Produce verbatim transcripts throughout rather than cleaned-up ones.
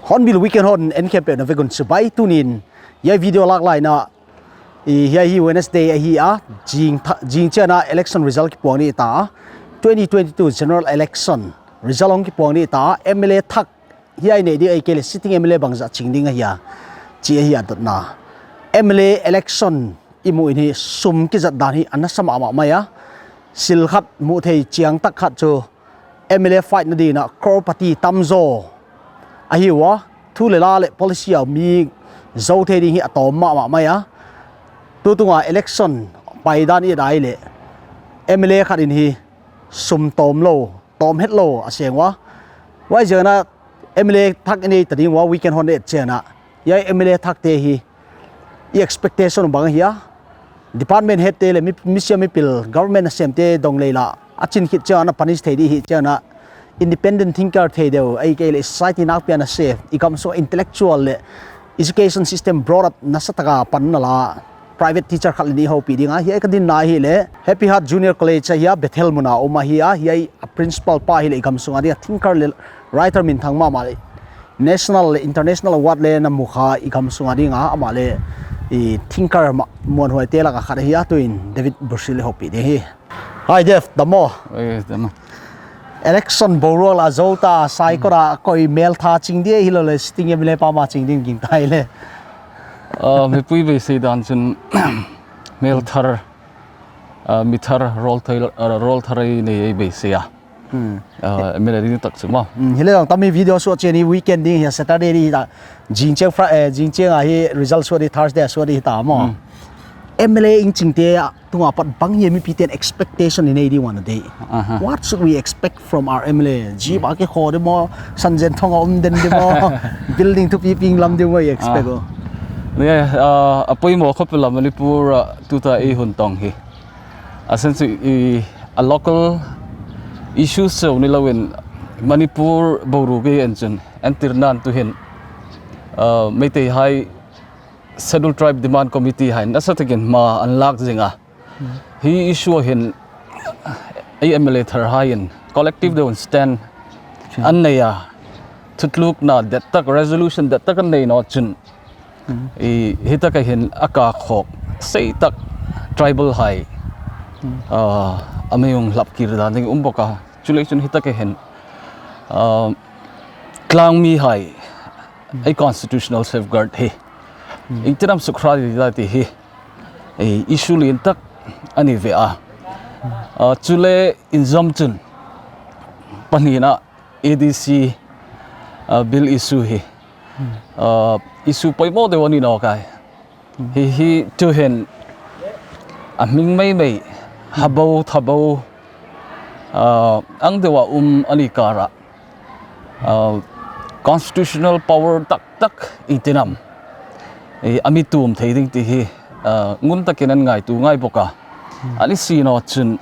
Hornbill Weekend Hon en khempeuh na vek un chibai. Tuni'n hiai video lak laina, i, hiai hi Wednesday ahi a, zing tha-, zing chiangin election result kipuang ni ta. Twenty twenty-two general election result hong kipuang ni ta. M L A thak hiai nei di ahihkeileh sitting M L A bangzah ching ding ahia, chi ahi a dotna. M L A election i muh in hi sum kizat dan hi a nasa mahmah mai a. Sil khat muh theih chiang tak khat chu M L A fight na dingin crorepati tamzaw ahi ua. Thu leh la leh policy a mi zou thei ding hi a tawm mahmah mai a. Tutung a election pai dan i et leh M L A khat in hi sum tawm lou, tawm hetlou a seng ua. Huaiziakin M L A thak i nei ta ding ua, Weekend Hon et chiangin. Hiai M L A thakte hi i expectation bang ahia? Department head te leh mi, misia mipil, government a semte dong lei la a chin khit chiangin punish thei di hi chiangin independent thinker thei deuh, ahihkeileh society nakpi a na save, i gamsung intellectual leh education system brought up nasa taka pan na la private teacher khat leh i houpih ding a. Hiai ka dinna ahihleh Happy Heart Junior College ahia, Bethel mun a om ahia, hiai a principal pa ahihleh i gamsung a dia thinker leh writer minthang mahmah leh national leh international award leh na mu kha i gamsung a dinga, amah leh i thinker ma-, muanhuaite laka khat ahia. Tuin David Bursi leh houpih ding hi. Hi Dave, dam maw? Eh, dam maw. Election boruak la zou ta, Saikot a koi mel thar ching di hilou leh sitting M L A pa mah ching ding gingta leh? Ah, mipui beisei dan chun mel thar, ah, mi thar, rawl thar, ah, rawl thar i nei ei beisei a. Hmm. Ah, M L A ding tak chu maw. Hmm, hileh dang tami video suah chiang ni weekend ding hi, Saturday di ta. Zing chiang Fri-, eh, zing chiang ahi result suah di, Thursday suah di ta maw. Hmm. M L A in chingte a tunga pat bang hi mipite'n expectation i nei di ua na dei. Aha. What should we expect from our M L A? Jeep a kikhaw di maw, sanzen thong a om den di maw, building thupi ping lam di maw i expect uh? Ni, ah, a poimoh khop lam Manipur, ah, tuta i hun tong hi. A sense i, a local issues chauh nilouin Manipur boruak i en chun, entirnan tuhin, ah, Meitei hai Scheduled Tribe Demand Committee hai nasa takin ma an lak zing a. Hmm. Hi issue hin ei M L A thar hai in collective deuh in stand an nei a. Thutlukna det tak, resolution det tak an nei nawn chun. Hmm. I, hi tak a hin a kah khawk sei tak tribal hai. Hmm. Ah, a mi hong hlap kir dan ding um bawk a. Chuleh chun hi tak a hin, ah, tlangmi hai. Hmm. Ei constitutional safeguard hi. Hmm. Iengtin a sukha di lai ti hi. Ei issue lian tak a ni ve a. Hmm. Ah, chuleh in zom chun. Pahnina A D C, ah, bill issue hi. Hmm. Ah, issue poimoh deuh a ni nawn kei. Hi hi tuhin a hming meimei, Habou, Thabou, ah, ang deuh a um a ni kar a, ah, constitutional power taktak i tinam, i a mi tum thei ding ti hi, ah, ngun takin an ngaitu ngai bawk a. Hmm. A ni si nawn chun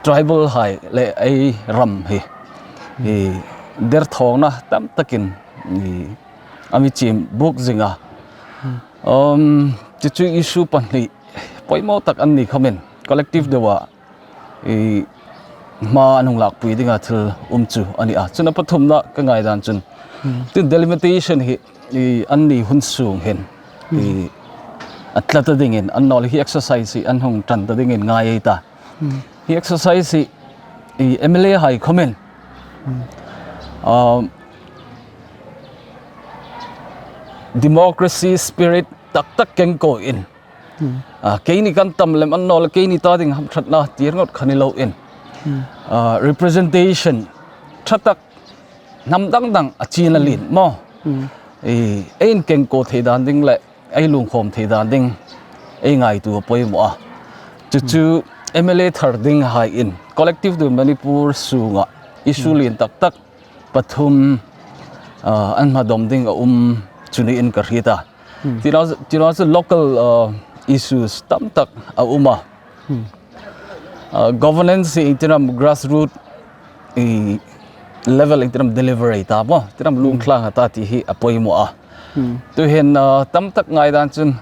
tribal hai leh ei ram hi, i derthawkna tam takin i a mi chim buk zing a. Hmm. Um, chuchu issue pahnih poimoh tak an ni khomin collective deuh a i ma an hong lakpui ding a thil um chu a ni a. Chun a pathumna ka ngaihdan chun. Hmm. Tin delimitation hi i an ni hun sung hin. Hmm. I a tla ta dingin, a nawl hi exercise hi an hong tan ta dingin ngai ei ta. Hmm. Hi exercise hi i M L A hai khomin. Hmm. Um, democracy spirit taktak kengkoh in. Hmm. Ah, keini kan tam lem an nawl, keini ta ding hamthatna tir ngot kha nilouin. Hmm. Ah, representation tha tak hnam dangdang a chin a lin maw. Hmm. I, ei in kengkou thei dan ding leh, ei lungkhawm thei dan ding, ei ngaihtuah a poimoh a. Chu chu M L A thar ding hai in, Collective Dui Manipur sungah issue lin taktak pathum, ah, an madom ding a um chu ni in ka hriet a. Hmm. Tina, tina chu local, ah, issues tamtak a um a. Hmm. Ah, governance hi itinam grassroot i level itinam deliver ei ta maw, itinam lungtlang a ta ti hi a poimoh a. Hmm. Tu hin, ah, tamtak ngaidan chun,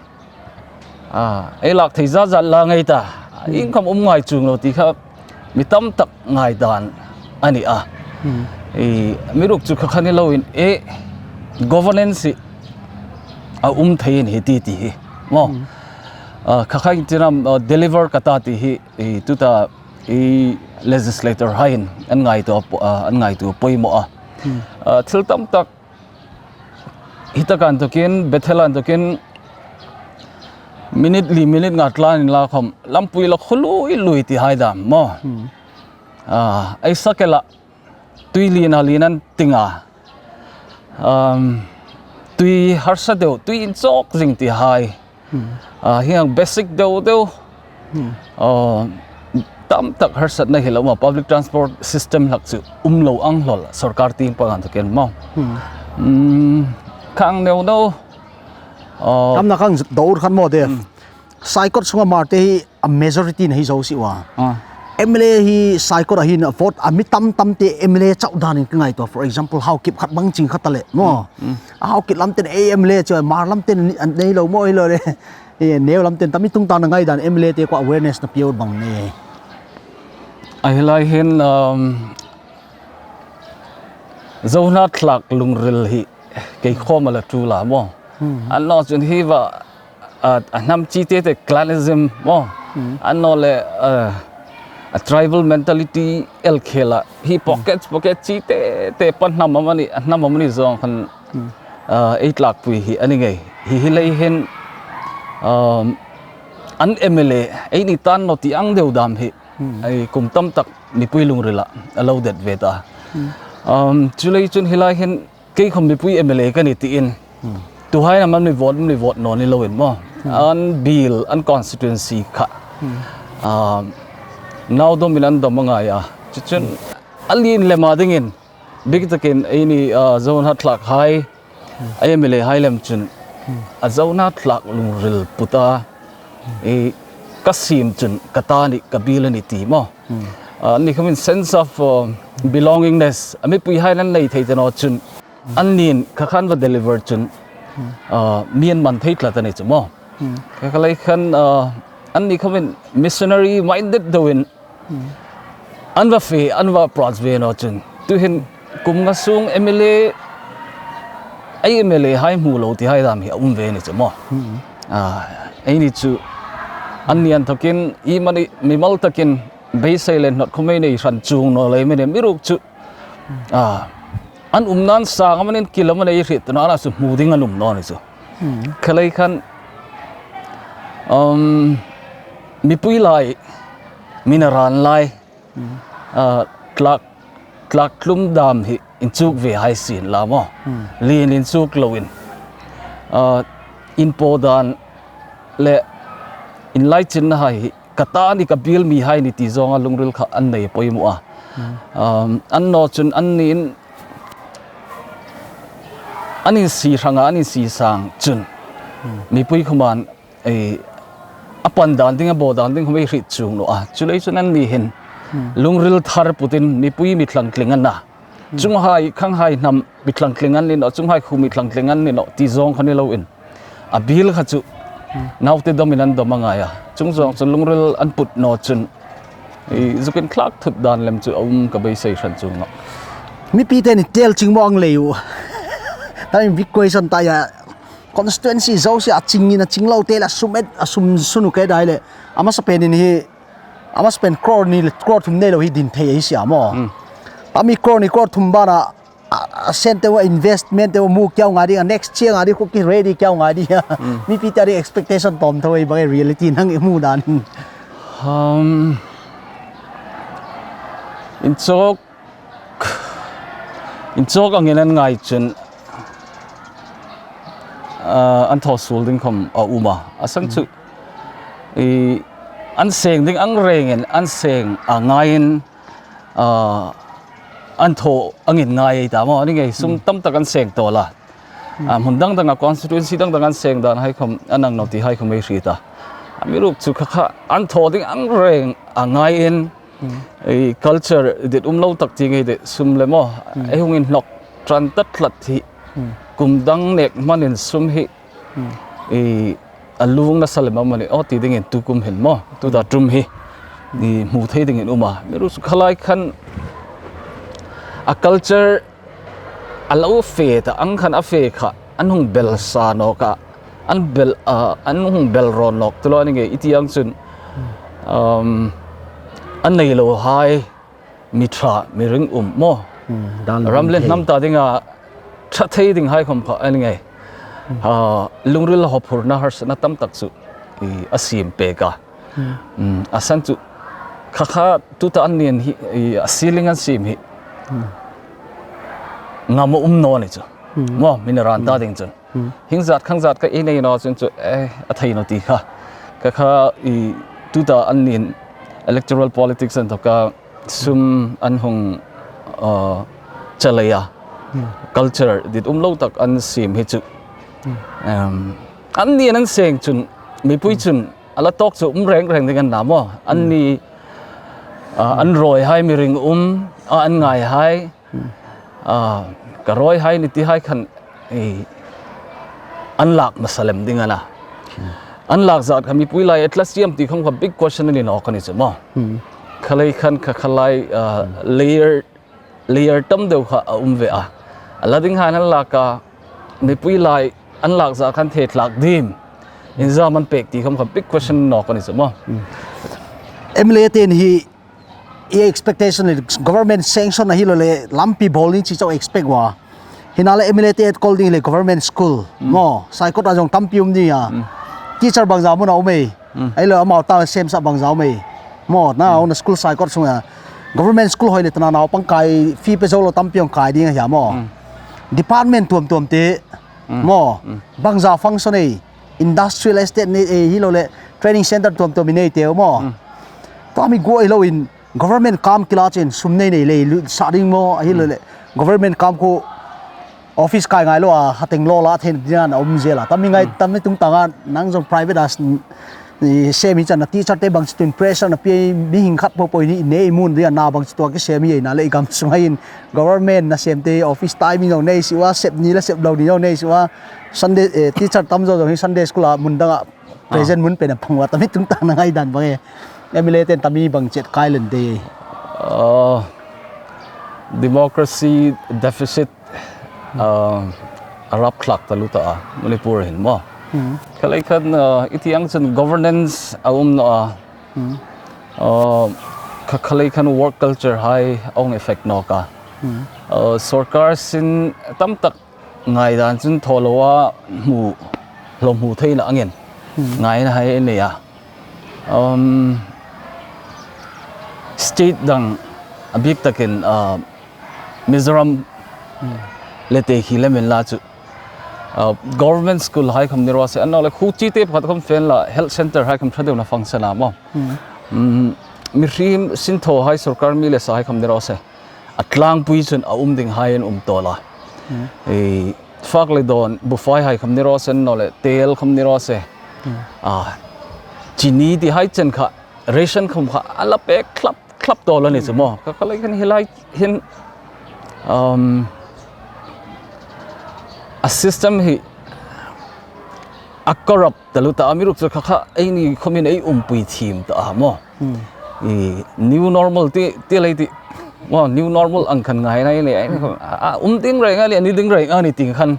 ah, ei lak thei zazat la ngei ta. Hmm. Income um ngai chung lou ti kha mi tamtak ngaidan a ni a. Hmm. I, mi ruk chu kha kha ni lou in e governance hi a um thei in hi ti ti hi. Maw. Hmm. Ah, kha kha itinam, ah, deliver ka ta ti hi, i, tuta i legislator hai in an ngaihtuah a po-, ah, an ngaihtuah a poimoh a. Hmm. Ah, thil tamtak hita kan tokin, Bethel an tokin, minute li, minute nga tlan in la khawm, lampui la khu lui lui ti hai dan maw. Hmm. Ah, ei sak e la, tui lin a lin an ting a. Um, tui harsa deuh, tui in chawk zing ti hai. Hmm. Ah, hiang basic deuh deuh. Hmm. Ah, tamtak harsatna hi lou maw, public transport system lak chu um lou ang lol, sorkar ting pangan tokin maw. Hmm. Hmm, khang neu neu. Ah, tamna khang dou khan maw de. Hmm. Saikot sunga Hmar te hi a majority na hi zou si ua. Ah. M L A hi Saikot a hin a vote a mi tamtam te M L A chauh dan in ka ngaihtuah. For example, Haokip khat bang ching khat a leh maw. Hmm. A Haokip lam ten ei M L A chu, Hmar lam ten an nei lou maw hi lou le. E, neu lam ten tami tungtang na ngaidan M L A te ko awareness na piau bang ne. A hi lai hin, um, Zo Hnatlak lungril hi kei khawm a la tu la maw. Hmm. An no chun hi va, a, a hnam chite te clanism maw. Hmm. An no le, a, a tribal mentality el khela hi pocket, pocket chite te pan hnam amani, a hnam amani zong khan, hmm, a, ei tlakpui hi a ni ngei. Hi hi lei hin, um, an M L A ei ni tan no ti ang deuh dan hi. Hmm. Ei kum tamtak mipui lungril a a lo det ve ta. Hmm. Um, chulei chun hi lai hin kei khawm mipui M L A ka ni ti in. Hmm. Tu hai na man mi vote, mi vote nawn ni lou in maw. Hmm. An bill, an constituency kha. Hmm. Um, nau dom in an dom a ngai a. Chu chun, hmm, a lin lem a ding in, bik takin ei ni, uh, Zo Hnatlak hai, hmm, ei M L A hai lem chun, hmm, a Zo Hnatlak lungril put a, hmm, ei ka sim chun ka ta ni, ka bill a ni ti maw. Hmm. Ah, ni khawm in sense of, uh, belongingness, a mipui hai nan nei thei te no chun, hmm, an nin kha khan va deliver chun, hmm, ah, mi an man thei tlat a ni chu maw. Hmm. Kha kha lai khan, ah, an ni khawm in missionary minded deuh in, hmm, an va fe, an va approach ve no chun. Tu hin kum nga sung M L A, ei M L A hai mu lou ti hai dan hi a um ve ni chu maw. Hmm. Ah, ei ni chu an ni an thokin, i mani mimal takin, beisei le hnot khawm ei nei hran chung nawn lei mene mi ruk chu. Ah, an um nan sang a man in kil a man ei hriet na chu mu ding an um nawn ni chu. Hmm. Kha lai khan, um, mipui lai, mi na ran lai, hmm, ah, tlak, tlak tlum dan hi in chuk ve hai sin la maw. Hmm. Lin in chuk lou in. Ah, in po dan le in lai chin na hai hi ka ta ni ka bill mi hai ni ti zong a lungril kha an nei poimoh a. Hmm. Um, an no chun an ni in an in si hrang a, an in si sang chun. Hmm. Mipui khawm an, ei, a pan dan ding, a bawl dan ding khawm ei hriet chung nawn a. Chulei chun an ni hin, hmm, lungril thar put in mipui mi tlang tling an na. Hmm. Chunghai, khanghai hnam mi tlang tling an ni naw, chunghai khu mi tlang tling an ni naw, ti zong kha ni lou in. A bill kha chu, hmm, naute dom in an dom a ngai a. Chung zong chun lungril an put no chun, i, zuk in thlak thut dan lem chu a um ka beisei hran chung naw. Mipi te ni tel ching maw ang lei u. Tami big question ta ya. Constituency zosia a ching in a ching lou te la sum et, a sum sunu ke dai le. A masa pen in hi, a masa pen crore ni, crore thum nei lou hi din thei ei sia maw. Hmm. Tami crore ni crore thum bana, a, a sen te wa investment te wa mu kiau ngai di, a next year ngai di, khu ki ready kiau ngai di. Hmm. Mipi te a di expectation tom thou ei bang e reality nang i mu dan. Um, in chok, Inchawk angin an ngai chun, ah, an thawh sul ding khawm a um a. A san chu, i, an seng ding ang rengin an seng a ngaiin, ah, an thawh angin ngai ta maw. Ni ngei sum tamtak an seng tawl a. Ah, mun dangdang a constituency dangdang an seng dan hai khawm a nang nawn ti hai khawm ei hriet a. Amiruokchu kha kha an thawh ding ang reng a ngaiin, i culture dit um lou tak ti ngei de sum le maw. Ei hung inhnawk tran ta tlat hi. Kum dang nek manin sum hi. I a lung nasa le maw mani, aw ti dingin tukum hin maw. Tuta tum hi. I mu thei dingin um a. Amiruokchu kha lai khan a culture a lou fe ta ang khan a fe kha an hung bel sa nawk a. An bel, ah, an hung bel rawn nawk tu lou ni ngei i ti ang chun, um, an nei lou hai mi tha, mi ringum maw. Ram le hnam ta dinga tha thei ding hai khawm kha a ni ngei. Ah, lungril haphurna harsatna tamtak chu i a sim pek a. A san chu kha kha tuta an nin hi, i a ceiling an sim hi. Ngam a um nawn ni chu. Maw, mi na ran ta ding chun. Hing zat khang zat kha i nei nawn chun chu, eh, a thei nawn ti kha. Kha kha i tuta an nin electoral politics an tawk a sum an hung, uh, chalai a. Culture dit um lou tak an sim hi chu. Um, an nin an seng chun, mipui chun, a la tawk chu um reng reng ding an na maw. An ni, uh, an rawi hai mi ringum, uh, an ngai hai. Ah, ka rawi hai ni ti hai khan, eh, an lak masa lem ding ana. An lak zat kha mipui lai a tla siam ti khawm kha big question a ni nawk a ni chu maw. Kha lai khan kha kha lai, ah, layer, layer tam deuh kha a um ve a. A la ding hai an lak a, mipui lai an lak zat khan thei tlak dim. Inzam an pek ti khawm kha big question nawk a ni chu maw. M L A ten hi i expectation le government sanction ahi lou le lampi bawl ni chi chauh expect ua. Hi na le M L A te etkol ding le government school. Maw, Saikot a zong tampi um ni a. Teacher bangza mun a um ei. Ei lou amau ta sem sa bangza um ei. Maw, na, on school Saikot sung a. Government school hoi le tana naupang kai fee pe zou lou tampi ong kai ding a hia maw. Department tuamtuam te. Maw, bangza function ei. Industrial estate nei, eh, hi lou le training center tuamtuam i nei teu maw. Tua mi guai lou in government kam kila chen sum nei nei le lu sa ding maw, ahi lou le government kam khu office kai ngai lou a, hateng lou la then dinan a um zel a. Tami ngai, tami tungtang a nang zong private as, i, sem hi chan a teacher te bangchitu in pressure na pia mi hing khat po po ni nei mun dia na bangchitu a kisem hi na le i gam sung a in government nasemte office timing zong nei si ua, sep ni le sep lou ni zong nei si ua. Sunday, eh, teacher tamzaw zong hi Sunday school a mun dang a present mun pen a phang ua, tami tungtang na ngai dan bang e. M L A ten tami bang chet kai len te. Uh, democracy deficit, uh, a rap thlak ta lou ta a, Manipur hin maw. Kha lai khan, uh, i ti ang chun governance a um nawn a. Uh, kha, kha lai khan work culture hai ong effect nawk a. Uh, sorkar sin tamtak ngaidan chun thaw lou a hmu, lou hmu theihna angin ngaina hai nei a. Um, state dang a bik takin, uh, Mizoram le te hi le min la chu, uh, government school hai khawm ni raw se, an naw le khu chi te pakhat khawm fen la health center hai khawm tha deuh na function a maw. Um, mihring sin thaw hai sorkar mi le sa hai khawm ni raw se. A tlangpui chun a um ding hai in um tawl a. I fak le dawn, buhfai hai khawm ni raw se, naw le tel khawm ni raw se. Ah, chini ti hai chen kha, ration khawm kha, a la pek thlap, thlap tawl a ni chu maw. Kha, kha lai khan hi lai hin, um, a system hi, a corrupt ta lou ta, amiruokchu kha kha, ei ni khawm in ei umpui thim ta a maw. I new normal ti, ti lai ti. Maw, new normal ang khan ngai nai le, ai, a, um ding reng a le, ni ding reng a ni ting khan,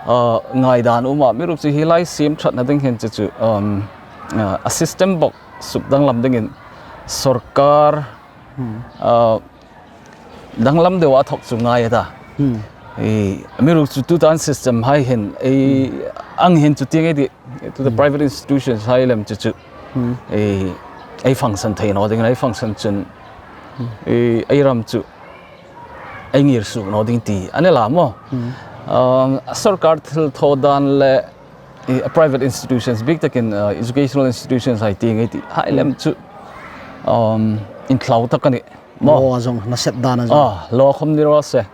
uh, ngaidan um a, amiruokchu hi lai sim thatna ding hin chu chu, um, uh, a system bok suk danglam dingin sorkar, uh, danglam deuh a thok chu ngai ta. I, amiruokchu tutan system hai hin, ei, ang hin chu tiang ei ti, tuta private institutions hai lem chu chu. Ei, ei function thei nawn ding, ei function chun. Ei, ei ram chu. ei ngir suk nawn ding ti a nei la maw. Um, sorkar thilthaw dan leh, i, private institutions, biktakin, uh, educational institutions hai ti ngei ti hai lem chu, um, in thlau tak a ni maw. Law a zong, na set dan a zong. Ah, law khawm ni rua se.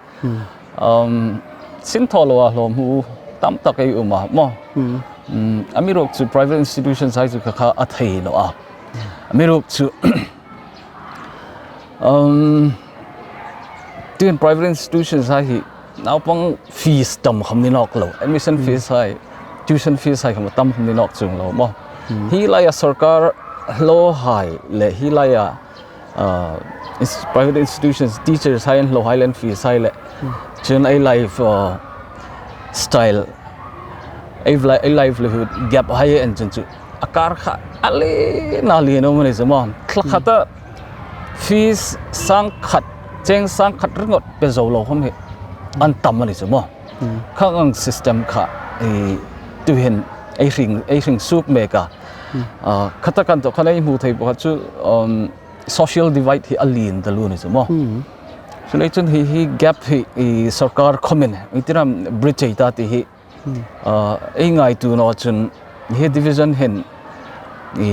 Um, sinthaw lou a lawmhu tamtak ei um a maw. Um, amiruokchu private institutions hai chu kha kha a thei lou a. Amiruokchu, um, tuin private institutions hai hi naupang fees tam khawm ni nawk lou, admission fees hai, tuition fees hai khawm tam khawm ni nawk chuang lou maw. Hi lai a sorkar law hai leh hi lai a, uh, ins-, private institutions, teachers hai an law hai leh fees hai leh. Chun ei life, uh, style, ei li-, ei livelihood gap hai en chun chu a kar kha a lian a lian om a ni chu maw. Thla khat a fees sang khat, cheng sang khat ringot pe zou lou khawm hi an tam a ni chu maw. Khang ang system kha, i, tuhin ei hring, ei hring suk mek a. Ah, khat a kan toh khan ei mu thei bawk chu, um, social divide hi a lian ta lua ni chu maw. Chuleh chun hi, hi gap hi, i, sorkar khawmin, i, tiram bridge ei ta ti hi, ah, ei ngaihtuah nawn chun hi division hin, i,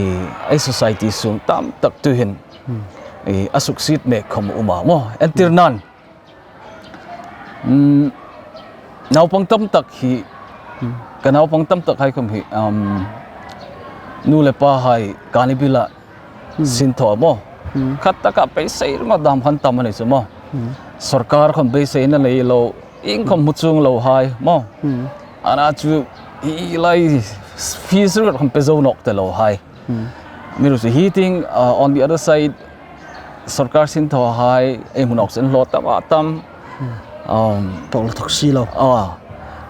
ei society sung tamtak tuhin, i, a succeed mek khawm um a maw. Entir nan, um, naupang tamtak hi, ka naupang tamtak hai khawm hi, um, nu leh pa hai kani bila sinthaw maw. Khat taka beisei ringawt dam khan tam a ni chu maw. Sorkar khawm beiseina nei lou, inn khawm mu chuang lou hai maw. Ana chu hi lai fees ringawt khawm pe zou nawk te lou hai. Amiruokchu hi ting, uh, on the other side, sorkar sinthaw hai ei mu nawk sen law tam a tam. Um, tawh la thawk si lou. Ah,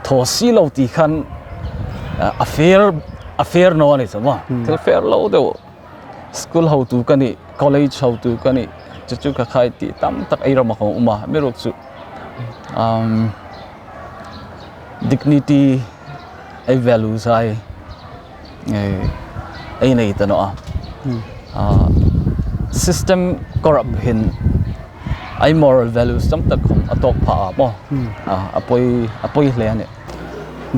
thaw si lou ti khan, uh, a fair, a fair nawn a ni chu maw. Thil fair lou deuh. School hotu ka ni, college hotu ka ni, chu chu ka khai ti tamtak ei ram a khawm um a, amiruokchu, um, dignity, ei values hai, ei, ei nei ta nawn a. Ah, system corrupt hin, ei moral values tamtak khawm a tawk pha a maw. Ah, a poi, a poi hle a ni.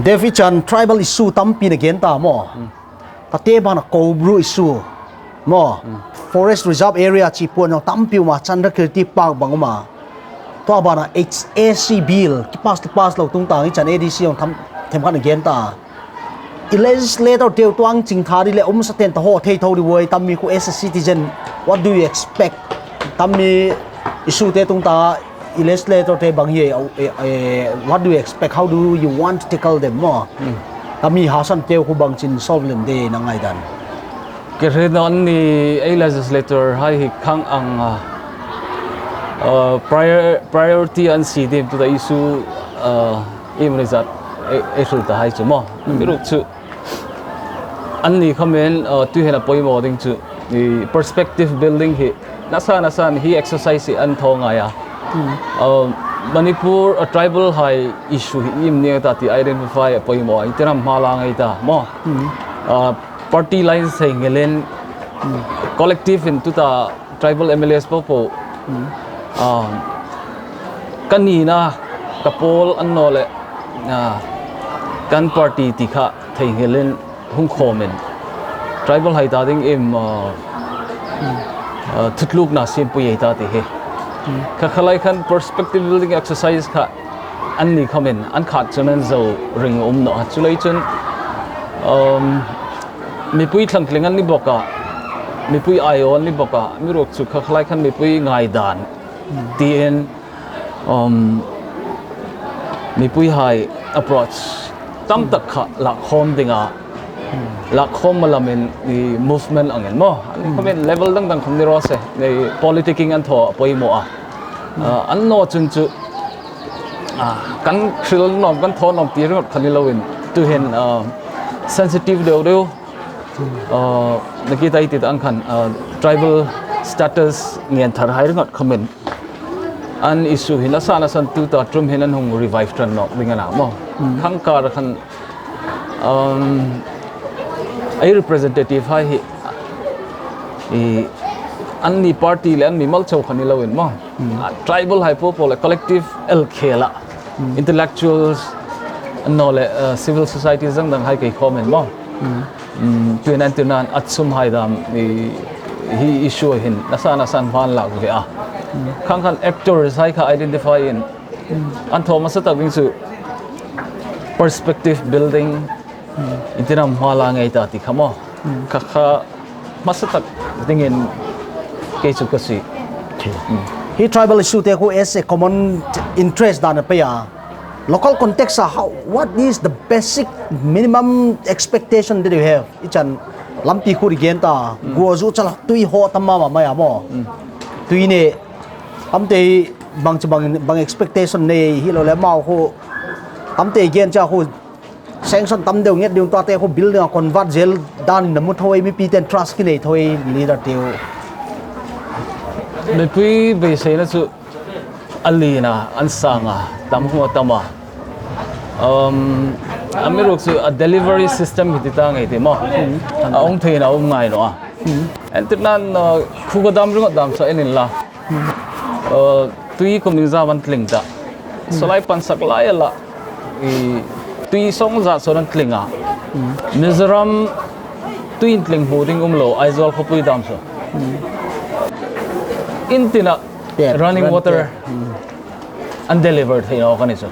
David Chan, tribal issue tampi na gen ta maw. Tate bana Koubru issue maw. Forest Reserve Area chih puan zong tampi um a, Chandrakirti Park bang um a. Tua bana H A C bill kipass, kipass lou tungtang i chan A D C zong tam, themkhat na gen ta. I legislator te uh tuang ching tha di leh um sa ten ta haw thei tho di uai, tammi khu as a citizen, what do you expect? Tammi issue te tungtang i legislator te bang hi, eh, eh, what do you expect? How do you want to tackle them maw? Tammi hasan te uh khu bangchin solve lem di na ngaihdan. Ka hre nawn ni ei legislator hai hi khang ang, ah, ah, prior-, priority an si dim tuta issue, ah, i mani zat ei, ei hril ta hai chu maw. Amiruokchu anni khawmin, uh, tuhin a poimoh ding chu, i perspective building hi nasa nasan hi exercise hi an thaw ngai a. Uh, Manipur, uh, tribal hai issue hi i mani ta ti identify a poimoh a, i tiram hma la ngai ta maw. Uh, party lines hei ngelin, collective in tuta tribal M L As popo, ah, ka nihna, ka pawl an nawn leh, ah, kan party ti kha thei ngelin hong khawmin tribal hai ta ding in, ah, ah, thutlukna siam pui ei ta ti hi. Kha kha lai khan perspective building exercise kha anni khawmin an khat chun an zou ring um nawn a. Chuleh chun, um, mipui thlangtling an ni bawk a, mipui aiawh an ni bawk a, amiruokchu kha kha lai khan mipui ngaihdan tiin, um, mipui hai approach tamtak kha lak khawm ding a, lak khawm ma lamin i movement ang en maw. Anni khawmin level dangdang khawm ni rua se, i politicking an thaw a poimoh a. Ah, an nawn chun chu, ah, kan hril nawm, kan thaw nawm ti ringot kha ni louin, tuhin, ah, sensitive deuhdeuh, ah, na ki tai ti ang khan, ah, tribal status ngen thar hai ringot khawmin an issue hi nasa nasan tuta tum hin an hong revive tan nawn ding ana maw. Khang kar khan, um, ei representative hai hi, i, anni party leh anni malchou kha ni lou in maw. A tribal hai popo leh collective el khel a. Intellectuals, annaw leh, uh, civil society zangdang hai kei khawm in maw. Mm, tuin an tuin an a sum hai dam i, hi issue hin nasa nasan hman lak ve a. Khang khan actors hai kha identify in. An thaw masa tak ding chu perspective building, i tinam hma la ngei ta ti kha maw. Kha kha masa tak dingin kei chu ka si. Hi tribal issue te khu as a common interest dan a pia. Local context a how, what is the basic minimum expectation that you have? I chan lampi khu i gen ta, gua zu chala tui ho tam mahmah mai a maw. Tui ne, tamte bang chi bang, bang expectation nei hi lou leh mau khu, tamte gen cha khu, sanction tam deuh nget deuh tuate khu building a convert zel dan in na mu thou ei, mipi ten trust ki nei thou ei, leader te uh. Mipui beiseina chu a lin a, an sang a, tam hu a tam a. Um, a miruk chu a delivery system hi ti ta ngei ti maw. A om theihna om ngai lou a. En ti nan, uh, khu ka dam ring a dam sa en in la. Uh, tui kum in zam an tling ta. Solai pansak lai a la. I tui song zat so an tling a. Mizoram tui in tling hu ding um lou, Aizawl khopui dam so. In tina Tap, running run water tap. An deliver theih nau ka ni chu.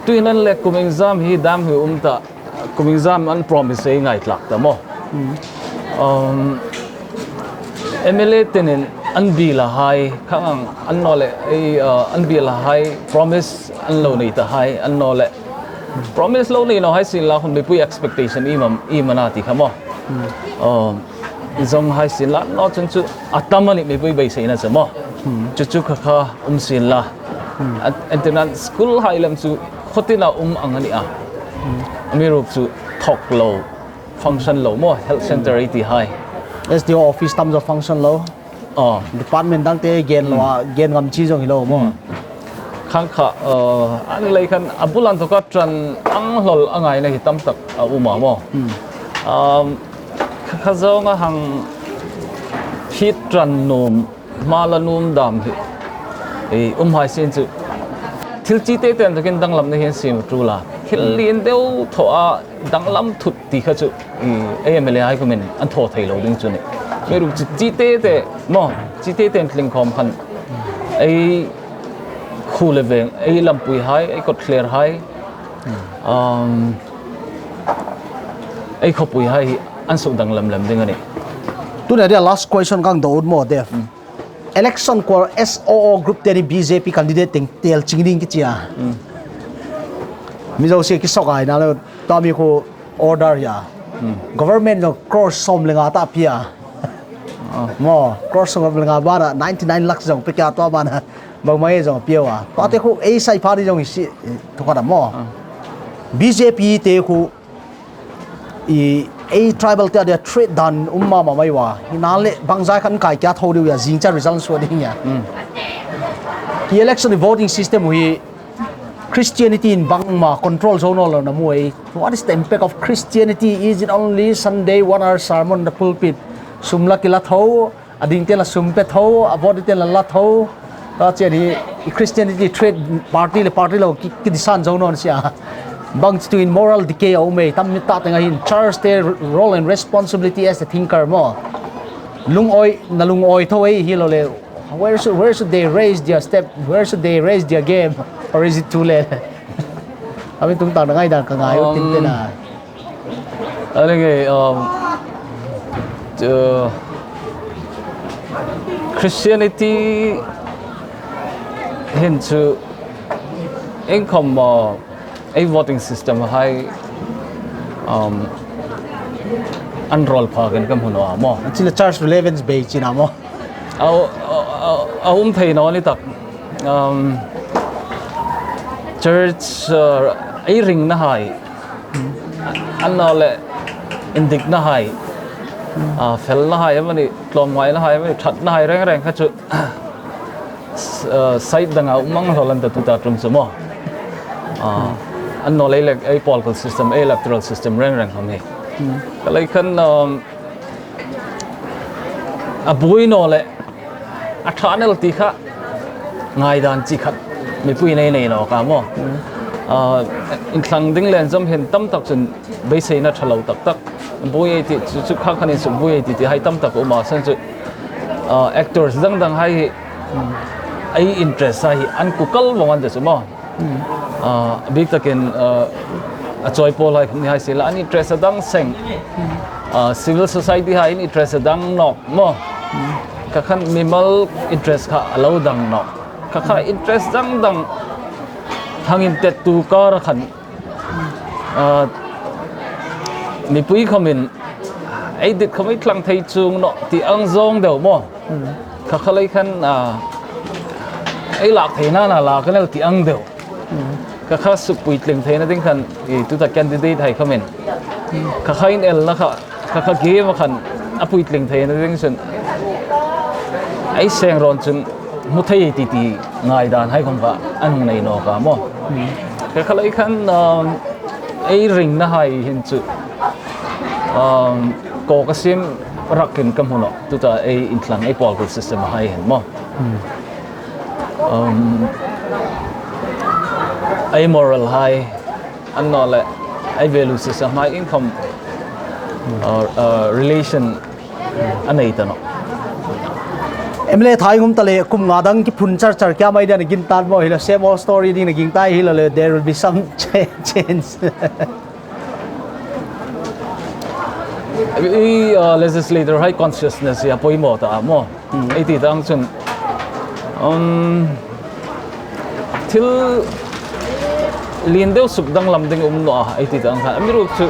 Tui nan leh kum in zam hi dam hi um ta, kum in zam an promise ei ngai tlak ta maw. Um, M L A tenin an bil a hai, khang annaw leh, ei, uh, an bil a hai, promise an lou nei ta hai, annaw leh. Promise lou nei nau hai sin la khun mipui expectation i mam, i mana ti kha maw. Um, zong hai sin la, no chun chu a tam a ni mipui beiseina chu maw. Chu chu kha kha um sin la. An, an tuin an school hai lam chu khotin a um ang a ni a. Amirup chu thok lou, function lou maw, health center ei ti hai. S D O office tam zaw function lou. Oh. Department dangte gen lou a, gen ngam chi zong hi lou maw. Khang kha, uh, an lei khan a bul an thawk a tran ang hlol a ngaina hi tam tak a um a maw. Um, kha, kha zong a hang hi tran num, hma la num dam hi. Ei, um hai sin chu. Thil chite ten takin danglamna hi an sim tu la. Thil lin deuh tho a danglam thut ti kha chu, i, ei M L A hai kumin an thaw thei lou ding chu ni. Meiru chi, chite te, maw, chite ten tling khawm khan. Ei khu leh veng, ei lampui hai, ei kotkhler hai. Um, ei khopui hai hi an suk danglam lem ding a ni. Tuna dia last question kang dot ut maw, Dave. Election kual S O O group te ni B J P candidate teng tel ching ding kichi a. Mizo sia kisawk ai na leh, tua mi khu order hia. Government zong crore sawm leh nga ta pia. Maw, crore sawm leh nga bana, ninety nine lakhs zong pe kia tua bana. Bangmai zong pia ua. Tuate khu ei sai pha di zong i si, tu kha da maw. B J P te khu i, ei tribal te a dia threat dan um mahmah mai ua. Hi na leh bangzah khan kai kia thou diu a, zingchiang result suah ding a. I election voting system uh hi Christianity in bangmah control zou nawnlou na mu ei. What is the impact of Christianity? Is it only Sunday one hour sermon in the pulpit? Sum la kila thou, a ding te la sum pe thou, a vote te la la thou. Tua chiang hi, i Christianity threat party leh party lou ki, ki disan zou nawn sia. Bang chi tuin moral decay a um ei, tam mi ta teng a hin church te role and responsibility as a thinker maw. Lungawi, na lungawi thou ei hi lou leh. Where should, where should they raise their step? Where should they raise their game? Or is it too late? Amin tung tang na ngai dan ka ngai u tin te na. Ani ngei, um, uh, Christianity hin chu engkhawm, uh, ei voting system hai, um, an role pha gen ka mu nua maw. Chila church relevance bei china maw. A, a, a, a um thei nawn ni tak. Um, church, uh, ei ringna hai. Annaw leh indikna hai. Ah, felna hai, amani, tlawmngaihna hai, amani, thatna hai, reng reng kha chu, uh, side dang a um mang hlo lan ta tu ta tum chu maw. Ah, annaw leh ei lek, ei political system, ei electoral system, reng reng kha mi. Ka lei khan, um, A buai nawn leh a tha nel ti kha ngaidan chi khat mipui nei nei nawn ka maw. Ah, inthlang ding leh zom hi'n tamtak chun beiseina thalou taktak. Buai ei ti chu, chu kha khan in suk buai ei ti ti hai tamtak um a, san chu, ah, actors dangdang hai hi, ei interest a hi an kukal vong an de chu maw. Ah, biktakin, ah, a chawi pawl hai ni hai sila, an interest a dang seng. Ah, civil society hai in interest a dang nawk maw. Kha khan mimal interest kha a lou dang nawk. Kha kha interest dangdang hangin tettu kar a khan, ah, mipui khawmin ei dit khawm ei tlang thei chung nawn ti ang zong deuh maw. Kha kha lei khan, ah, ei lak theihna na lak a nel ti ang deuh. Kha kha suk puitling theihna ding khan, i tuta candidate hai khawmin. Kha kha in elna kha, kha kha game a khan a puitling theihna ding chun ei seng rawn chun mu thei ti ti ngaidan hai khawm kha an hung nei nawn ka maw. Kha kha lei khan, um, ei ringna hai hi'n chu, um, kawk a sim rak in ka hmu nawn, tuta ei inthlang ei political system hai hi'n maw. Um, ei moral hai, an nawn leh ei value system hai in khawm, uh, uh, relation a nei ta nawn. M L A tha i hung ta leh kum nga dang kiphun char char kia mai dia na gingta maw, hilou same old story ding na gingta hilou leh there will be some cha-, change. I, uh, legislator hai consciousness hi a poimoh ta maw. Hmm. Ei ti tang chun, um, thil lian deuh suk danglam ding um nawn a, ei ti tang khan. Amiruokchu,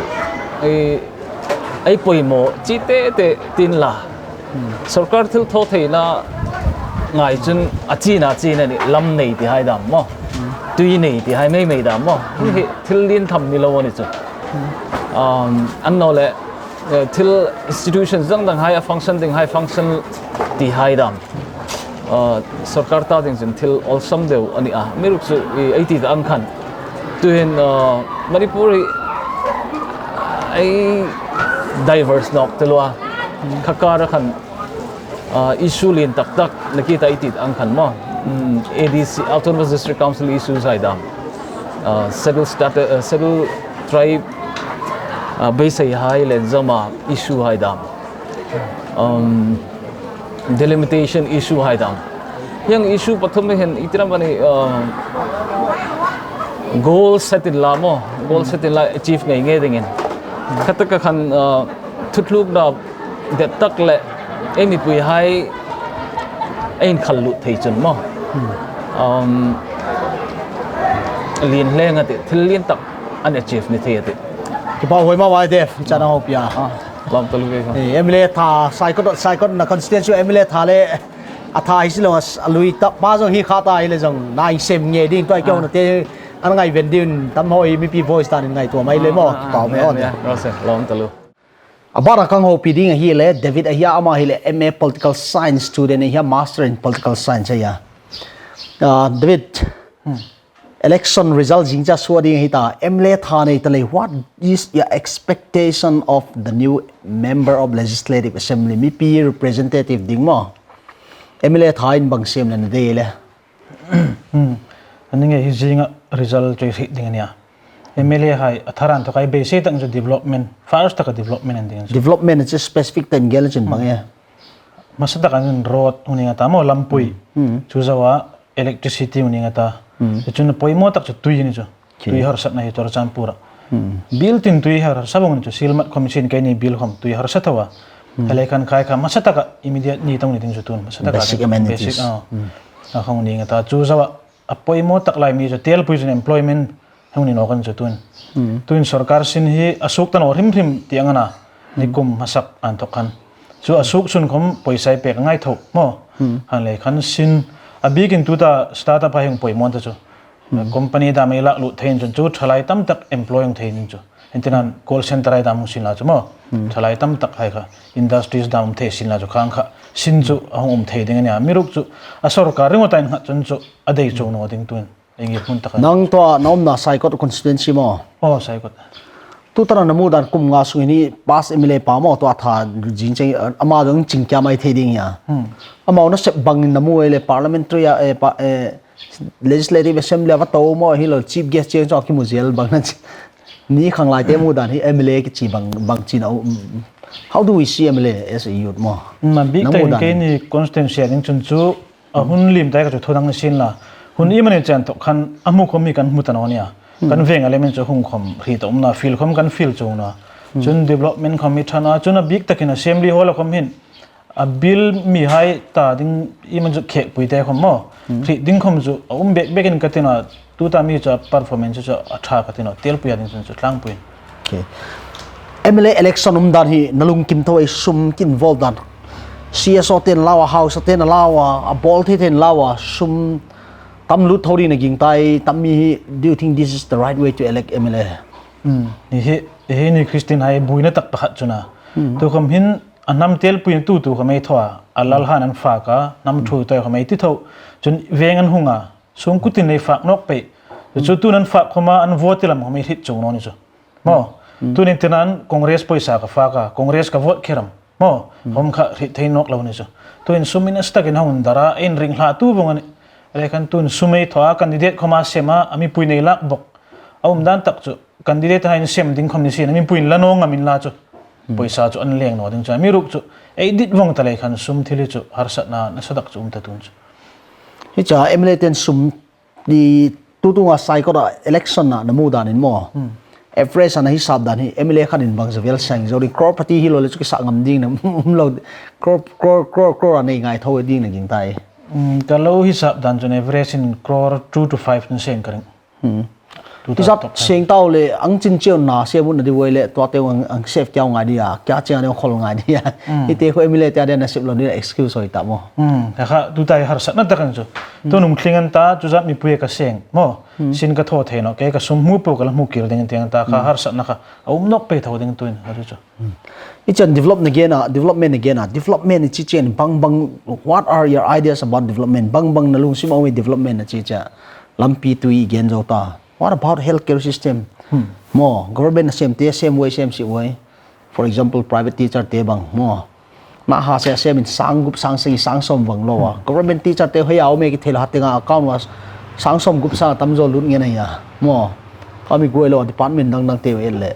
ei, ei poimoh chi tete tin la. Hmm. Sorkar thil thaw theihna ngai chun a chihna chihna ni lam nei ti hai dam maw. Hmm. Tui nei ti hai meimei dam maw. Hmm. Hi thil lian tham ni lou a ni chu. Hmm. Um, an nawn leh eh, thil institution dangdang hai a function ding hai function ti hai dam. Eh, sorkar ta ding chun thil awlsam deuh a ni a. Amiruokchu i, ei ti tang khan. Tuin, eh, Manipur hi ei diverse nawk ta lua. Kha kar a khan, eh, issue lian taktak na ki ta ei ti tang khan maw. Mm, A D C, Autonomous District Council issues hai dam. Eh, schedule statu-, eh, schedule tribe, ah, beisei hai leh zom a issue hai dam. Um, delimitation issue hai dam. Hiai issue pathum hi'n i ti ram a ni, um, goal set in la maw, goal set in la achieve ngeingei dingin. Kha tak a khan, uh, thutlukna det tak leh ei mipui hai ei inkhal lut thei chun maw. Hmm. Um, lian leng a tih, thil lian tak an achieve ni thei a tih. Kipahhuai mahmah e Dave, i chan a houpih a. Ah, lawm talu ve ko. Eh, M L A tha, Saikot, Saikot na constituency M L A tha leh a tha hi silou a s-, a lui ta pa zong hi kha ta hi leh zong na sem ngei ding tua keu na te an ngai ven ding tam hoi mipi voice tan in ngaihtuah mai leh maw. Ah, ah, kipahhuai ah, maw. Lawm talu. A ban a ka houpi ding ahihleh, David ahi a, amah ahihleh M A Political Science student ahi a, Master in Political Science ahi a. Ah, David, hmm, election result zingchiang suah ding ahi ta, M L A tha nei ta leh, what is your expectation of the new member of Legislative Assembly? Mipi representative ding maw. M L A tha in bang sem leh na deih leh. Hmm. Aning e hi zing a result chu i theih ding a nia. M L A hai a tharan thok a i beisei tak chu development, first tak a development en ding chu. Development chu specific tak in gel chin bang e. Masa tak a road hong ning a ta maw, lampui. Hmm. Chu zaw a electricity hong ning a ta. Hmm. Chu chu poimoh tak chu tui ni chu. Tui harsatna hi Churachandpur ah. Hmm. Built-in tui harsa bang chu silmat khawm sin kei ni bill khawm tui harsa thou a. Hmm. Helai khan khai kha masa tak a immediate ni tong ni ding chu tun. Masa tak a basic amenities. Basic, ah. Hmm. A khawng ning a ta chu zaw a poimoh tak lai mi chu telpui chun employment hong ni nawn kan chu tun. Hmm. Tun sorkar sin hi a suk ta nawn hrim hrim ti ang ana. Hmm. Nikum masak an thok khan. Chu a suk sun khawm poisa i pek ngai thou maw. Hmm. Helai khan sin a bikin tuta startup a hong poimoh ta chu. Hmm. Company dam i lak lut thei in chun chu thalai tamtak employ hong thei in chu. Entin an call center ai dam hong sin la chu maw. Hmm. Thalai tamtak hai kha industries dam hong thei sin la chu khang kha sin chu a hong um thei ding a nia. Amiruokchu a sorkar ringawt a in kha chun chu a deih chu nawn ding tun. Eng i hun tak a. Nang tua na omna Saikot constituency maw? Oh, Saikot. Tutan na mudan kum nga sung in past M L A pa maw tua tha jing cheng, eh, amah dong ching kia mai thei ding hia. Hmm. Amau nasep bang in na mu ei leh parliamentary a, eh, pa, eh, legislative assembly a va tou maw hilou chief guest cheng chu a kimu zel bang na chi. Ni khang lai te mudan hi M L A kichi bang, bang chi na, um, how do we see M L A as a youth maw? Na bik Na tai mudan. Kei ni constituency a ding chun chu a hun lim tai ka chu thodang na sin la. Hun i mani chan thok khan a mu khom mi kan mu ta nawn nia. Hmm. Kan veng a lem in chu hung khom ri ta um na field khom kan field chung na. Hmm. Chun development khom i tha na, chun a bik takin assembly hall a khom hin. A bill mi hai ta ding i man chu khek pui te khom maw. Hmm. Ri ding khom chu a um bek bek in ka ti na tuta mi chu a performance chu a tha ka ti na tel pui a ding chun chu tlang pui. Okay. M L A election um dan hi na lungkim thou ei sum kin vol dan. C S O ten lau a, House ten lau a, a bol thei ten lau a, sum tam lut thou ding na ging tai, tam mi hi, do you think this is the right way to elect M L A? Hmm. Ni hi, hi ni Christian hai buina tak pakhat chu na. Hmm. Tu khom hin a nam tel pui tu tu khom ei thoa, a lal han an fa ka, nam thu toi khom ei ti thou. Chun veng an hung a, sung kutin nei fak nok pe. Chu tu nan fak khom a, an vote lam khom ei hit chung no ni chu. Maw, hmm. Tunin tinan Congress poisa ka fak a, Congress ka vote khe ram. Maw, hmm. Hom kha ri thei nok lou ni chu. Tuin sum in a stack in hong dara, in ring hla tu vong ani. Leh khan tuin sum ei thoa candidate khom a sem a, a mipui nei lak bok. A um dan tak chu, candidate hai in sem ding khom ni sin, a mipui in la no ngam in la chu. Hmm. Poisa chu an leng no ding chu, a mi ruk chu. Ei dit vong ta leh khan sum thil hi chu, harsatna, nasa tak chu um ta tun chu. Hi cha, M L A ten sum Di tutunga Saikot a election na, na mudan in maw. Hmm. Average ana hisap dan hi, M L A khat in bang zavial sang zo ding, crore pati hilou leh chu kisa ngam ding na, um lou, crore, crore, crore, crore a nei ngai thou ding na ging tai. Hmm, ka lou hisap dan chun average in crore two to five na sang ka ring. Hmm. Tu ta Hisap top sang tau leh, ang chin cheu na, se mun na di wai leh, tua te ang, ang save kiau ngai dia, kia cheng a ding khol ngai dia. Hmm. Hi te khu M L A te a ding na sep lou ni excuse hoi ta maw. Hmm, ka kha, tu ta hi harsatna tak an chu. Tu nung thling an ta, chu zat mipui ka seng. Maw, sin ka tho thei no, ke ka sum mu pu ka la mu kir ding tiang ta, ka harsatna kha. A um nok pe thou ding tuin, ka chu chu. I chan develop na gen a, development na gen a, development i chi chen bang bang, what are your ideas about development? Bang bang na lungsim a um i development na chi cha. Lampi tui gen zo ta. What about healthcare system? Hmm. Maw, government na sem te sem wai sem si wai. For example, private teacher te bang, maw. Na ha se sem in sang gup sang sagi sang som bang lou a. Hmm. Government teacher te hoi a om e ki thei la ha tenga account was sang som gup sang tam zo lut ngen a hia. Maw. Kami guai lou department dang dang te wai leh.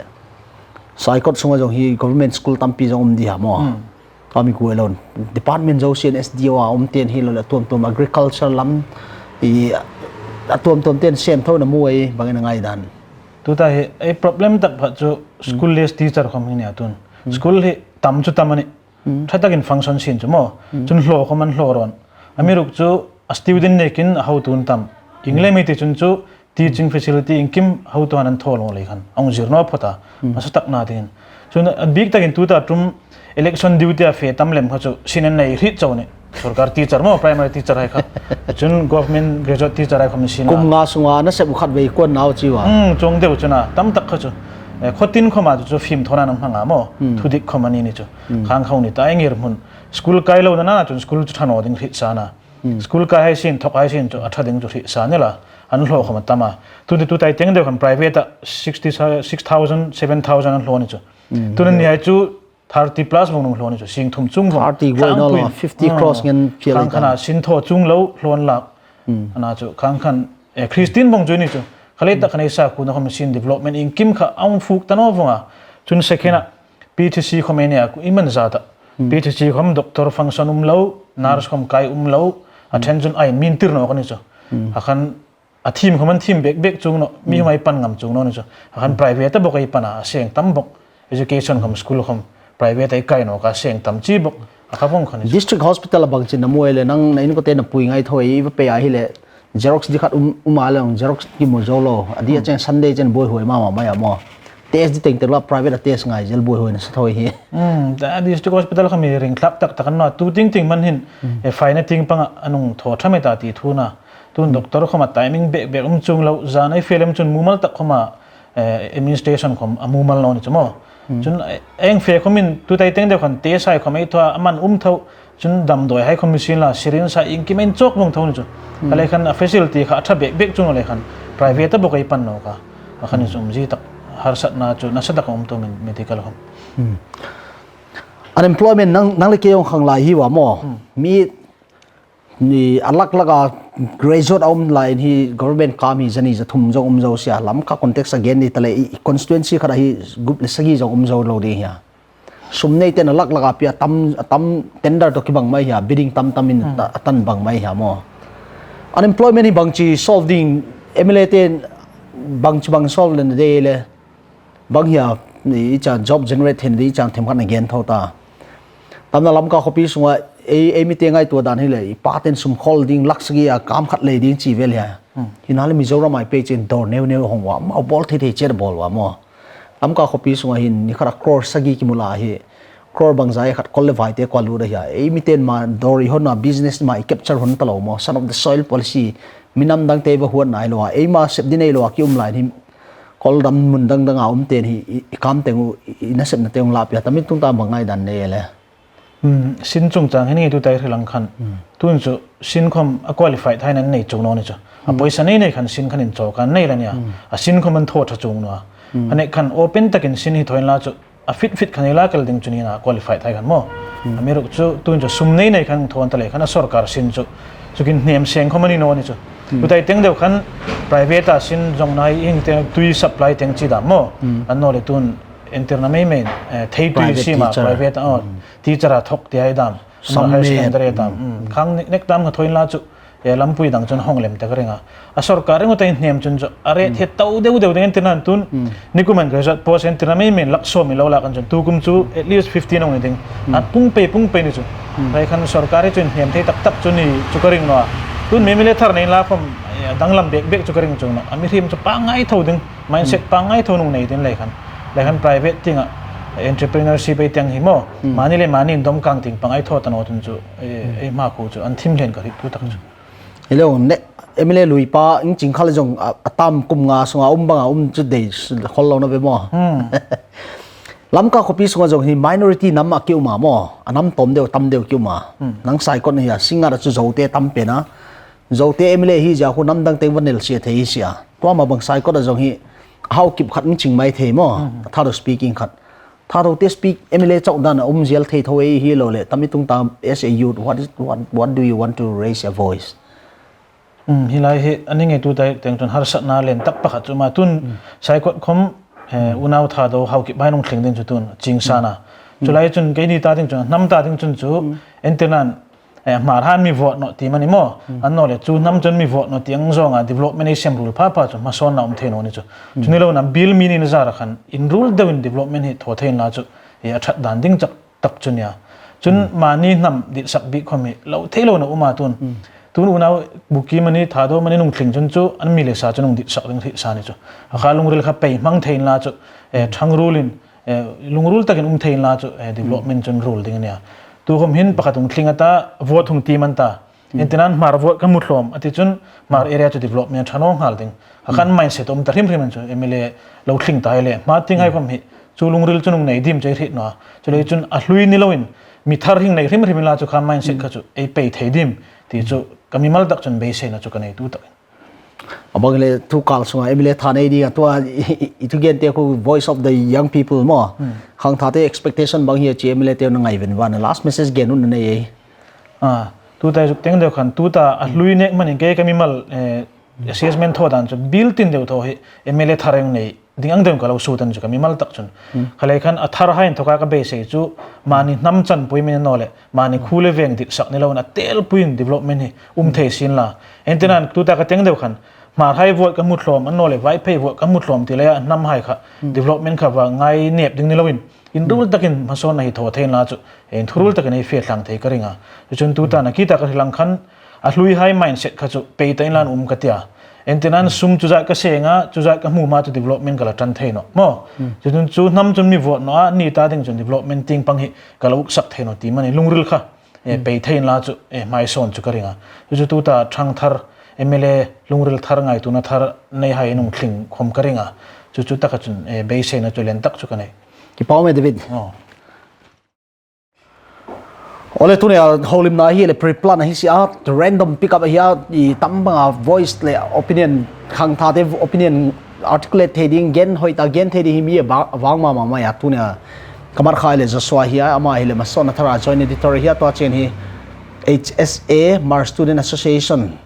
Saikot sunga zong hi government school tampi zong um di ha maw. Hmm. Kami guai lou. Department zo sian S D O a um ten hilou leh tuam tuam agriculture lam i a tuam tuam ten sem thou na mu ei bang in a ngai dan. Tu ta hi, ei problem tak phat chu school less teacher khom hi nia tun. Hmm. School hi tam chu tam ani. Hmm. Tha takin function sin chu maw. Hmm. Chun hlo khom an hlo ron. A mi ruk chu a student nekin a hau tun tam. Ing leh mi ti chun chu teaching facility in kim hau tu han an thol ngol lei khan. Ang zir no phota. Hmm. Masa tak na tin. Chun a bik takin tu ta tum election duty a fe tam lem kha chu sin an nei hit chau ni. Sorkar teacher maw, primary teacher hai kha. Chun government graduate teacher hai khom sin. Kum nga sunga na sep u khat vei kuan nau chi wa. Hmm, chung deu chuna. Tam tak kha chu. Eh, khotin khom a chu fim thona nang hmanga maw. Hmm. Thudik khom ani ni chu. Hmm. Khang khau ni ta ngir mun. School kai lou na na chun school chu thano ding hit sa na. Hmm. School kai hai sin, thok hai sin chu, a tha ding chu ri sa ni la, an hlo khom a tam a. Tu ni tu tai teng deuh khan private a sixty, six thousand, seven thousand an hlo ni chu. Hmm. Tu ni hai chu thirty plus vong nung hlo ni chu, sing thum chung vong. Thirty guai no lo, fifty cross ngen phial khang khan a sin tho chung lou hlo an lak. Hmm. Ana chu khang khan, eh, Christian vong chu ni chu. Khalei tak khan ei sa khu na khom sin development in kim kha ang fuk ta no vong a. Chun second a, P H C khom ei nia, i man zat a. Hmm. P H C khom doctor function um lou, nurse khom kai um lou, a then chun a in min tir no ka ni chu. Hmm. A khan a thim khom an thim bek bek chung no, mi khom ei pan ngam chung no ni chu. A khan private a bok ei pan a, a seng tam bok. Education khom, school khom, private ei kai no ka seng tam chi bok. A kha vong kha ni chu. District hospital a bang chin na mu ei leh nang na in ko te na pui ngai thou ei, i va pe a hi leh. Xerox di khat um, um a leng, Xerox ki mu zo lo. A di a cheng Sunday cheng buaihuai mama mai a maw. Test di teng te la private a test ngai zel buaihuai na sa thou hi. Hmm, ta district hospital khom i ring thlak tak tak an no. Tu ting ting man hin, e fai na ting panga anung tho tha me ta ti thu na. Tun doctor khom a timing bek bek um chung lou, zan ei fe lem chun mumal tak khom a, eh, administration khom a mumal no ni chu maw. Hmm. Chun, eh, eng fe khom in tu tai teng deuh khan te sai khom ei thua a man um thou, chun damdawi hai khom i sin la, syringe sa in kim in chok vong thou ni chu. Hmm. Khalei khan a facility kha a tha bek bek chung lei khan, private a bok ei pan no ka. A khan i sum zi tak. harsatna chu nasatak a om tou, medical hom. Unemployment nang, nang le kei hong khang lai hi ua maw. Mi ni a lak lak a graduate a om lai in hi government kam hi zani za thum zong om zou sia, Lamka context a gen ni ta leh i, i constituency khat a hi gup le sagi zong om zou lou ding hia. Sum neite'n a lak lak a pia tam, a tam tender toh kibang mai hia, bidding tam tam in a tan bang mai hia maw. Unemployment hi bangchi solve ding, M L A te'n bangchi bang solve le na dei le. Bang hia, i chan job generate theih ding i chan themkhat na gen thou ta. Tamna Lamka khopi sunga ei, ei mite ngaihtuah dan hi leh, i pate'n sum khol ding lak sagi a kam khat lei ding chi vel hia. Hi na le Mizoram a i pei chin dawr neu neu hong ua, amau bawl thei thei chiat bawl ua maw. Lamka khopi sunga hin ni khat a crore sagi kimu lai hi. Crore bangzah a khat kol le vaite kua lut a hia. Ei mite'n ma dawr i hon a business ma i capture hon ta lou maw. Son of the soil policy. Minam dangte va huat nai lou a. Ei ma sep di nei lou a ki um lai hi. Kol dam mun dang dang a om te'n hi, i, i kam teng uh, i, i nasepna teng uh la pia. Tami tungtang bang ngaihdan nei le. Hmm, sin chungchang hi ni tu tai ri lang khan. Tun chu sin khom a qualify thei nan nei chung nawn ni chu. A poisa nei nei khan sin khan in chawk a nei la nia. A sin khom an thaw tha chung nawn. A nei khan open takin sin hi thoin la chu a fit fit khan i la kal ding chu ni na qualify thei khan maw. A mi ruk chu tun chu sum nei nei khan thawn ta leh khan a sorkar sin chu. Chu kin hnem seng khom a ni nawn ni chu. Tu tai teng deuh khan private a sin zong nai hing te tui supply teng chi dam maw. An nawn le tun entirna mei mei, eh, thei tui si ma private a, oh, teacher a thok ti ai dam. Sam higher standard ai dam. Khang nek dam kha thoin la chu, eh, lampui dang chun hong lem ta ka ring a. A sorkar ring u tai hnem chun chu a rate he tau deuh deuh ding entirna tun. Ni kum an graduate post entirna mei mei lak sawm i lou lak an chun. Tu kum chu at least fifteen hong ni ding. A pung pei pung pei ni chu. Lai khan sorkar hi chu hnem thei tak tak chu ni chu ka ring nawn a. Tun mei mei le thar nei la khom, eh, danglam bek bek chu ka ring chu nawn a. A mihring chu pangai thou ding. Mindset pangai thou nung nei ding lai khan. Lai khan private ting a entrepreneurship ei tiang hi maw. Mani le mani in dom kang ting pangai thou ta nawn tun chu, eh, eh, ma khu chu an thim hlen ka ri tu tak chu. Hello, ne, M L A lui pa, ing ching khal zong a, a tam kum nga sunga um bang a um chu dei s-, khol lou na ve maw. Lamka khopi sunga zong hi minority nam a ki um a maw. A nam tom deuh, tam deuh ki um a. Nang Saikot na hi a, Singngat a chu Zote tam pen a. Zote M L A hi zia khu namdang teng va nel sia thei sia. Tua mah bang Saikot a zong hi Haokip khat in ching mai thei maw. Thadou speaking khat. Thadoute speak M L A chauh dan a um zel thei thou ei hi lou le. Tami tungtang as a youth, what is, what, what do you want to raise your voice? Um, hi lai hi, a ni ngei tu tai teng chun harsatna len tak pakhat chu ma tun Saikot khom, eh, unau Thadou Haokip bai nung tling ding chu tun, ching sana. Chu lai chun kei ni ta ding chun, nam ta ding chun chu, entirnan, eh, Hmar han mi vote nawn ti mani maw. An nawn le chu nam chun mi vote nawn ti ang zong a development ei sem rul pha pha chu hmasawnna um thei nawn ni chu. Chu ni lou na bill mi ni na zara khan in rul deuh in development hi thaw thei in la chu, eh, a that dan ding chak tak chu nia. Chun mani nam ditsak bik khom hi lou thei lou na um a tun. Tun unau Bukim mani Thadou mani nung tling chun chu an mi le sa chu nung ditsak ding hi sa ni chu. A kha lungril kha pei mang thei in la chu, eh, thang rul in eh, lungrul takin um thei in la chu, eh, development chun rul ding nia. Tu khom hin pakhat hong tling a ta, vote hong ti man ta. Entirnan Hmar vote ka mu hlawm, a ti chun Hmar area chu development a tha nawn nghal ding. A khan mindset om ta hrim hrim an chu, M L A lou tling ta hi le. Hmar ting hai khom hi, chu lungril chu nung nei dim chu ei ri nawn a. Chu le chun a hlui ni lou in, mi thar hing nei hrim hrim in la chu khan mindset kha chu, ei pei thei dim. Ti chu, ka mimal tak chun beiseina chu ka nei tu tak. A bang le tu kal sunga M L A tha nei ding a tua i, i, i thugente khu Voice of the Young People maw. Khangthate expectation bang hi a chi M L A te na ngai ven va na last message gen un na nei ei. Ah, tu tai zuk teng deuh khan tu ta a hlui nek man in kei ka mimal, eh, assessment thaw dan chu bill tin deuh thaw hi M L A thar hong nei ding ang deuh ka lou sut an chu ka mimal tak chun. Kha lai khan a thar hai in thoka ka beisei chu mani nam chan pui min nawn le mani khu le veng ditsak ni lou na tel pui in development hi um thei sin la. Entirnan tu ta ka teng deuh khan Hmar hai vote ka mu hlawm an nawn le Vaiphei vote ka mu hlawm ti le a nam hai kha development kha va ngai nep ding ni lou in in rul takin hmasawnna hi thaw thei in la chu in thurul takin ei fe thlang thei ka ring a. Chu chun tu ta na ki ta ka ri lang khan a hlui hai mindset kha chu pei ta in lan um ka tia. Entirnan sum chu zat ka seng a, chu zat ka mu ma chu development ka la tan thei nawn. Maw, chu chun chu nam chun mi vote nawn a, ni ta ding chun development ting pang hi ka la uksak thei nawn ti mani lungril kha, eh, pei thei in la chu, eh, hmaisawn chu ka ring a. Chu chu tu ta thangthar, M L A lungril thar ngaituana thar nei hai nung tling khom ka ring a. Chu chu ta kha chun, eh, beiseina chu len tak chu ka nei. Kipak e David. Oh. Ole tuni a houlimna hi le pre-plan hi sia, random pick up hi a, i tam bang a voice le opinion, khangthate opinion articulate thei ding, gen hoihtak gen thei ding hi mi a ba-, vang mahmah mai a, tuni a ka mat kha leh Joshua hi a, amah hi leh Masona Thara joint editor hi a, tua chiang hi H S A, Hmar Student Association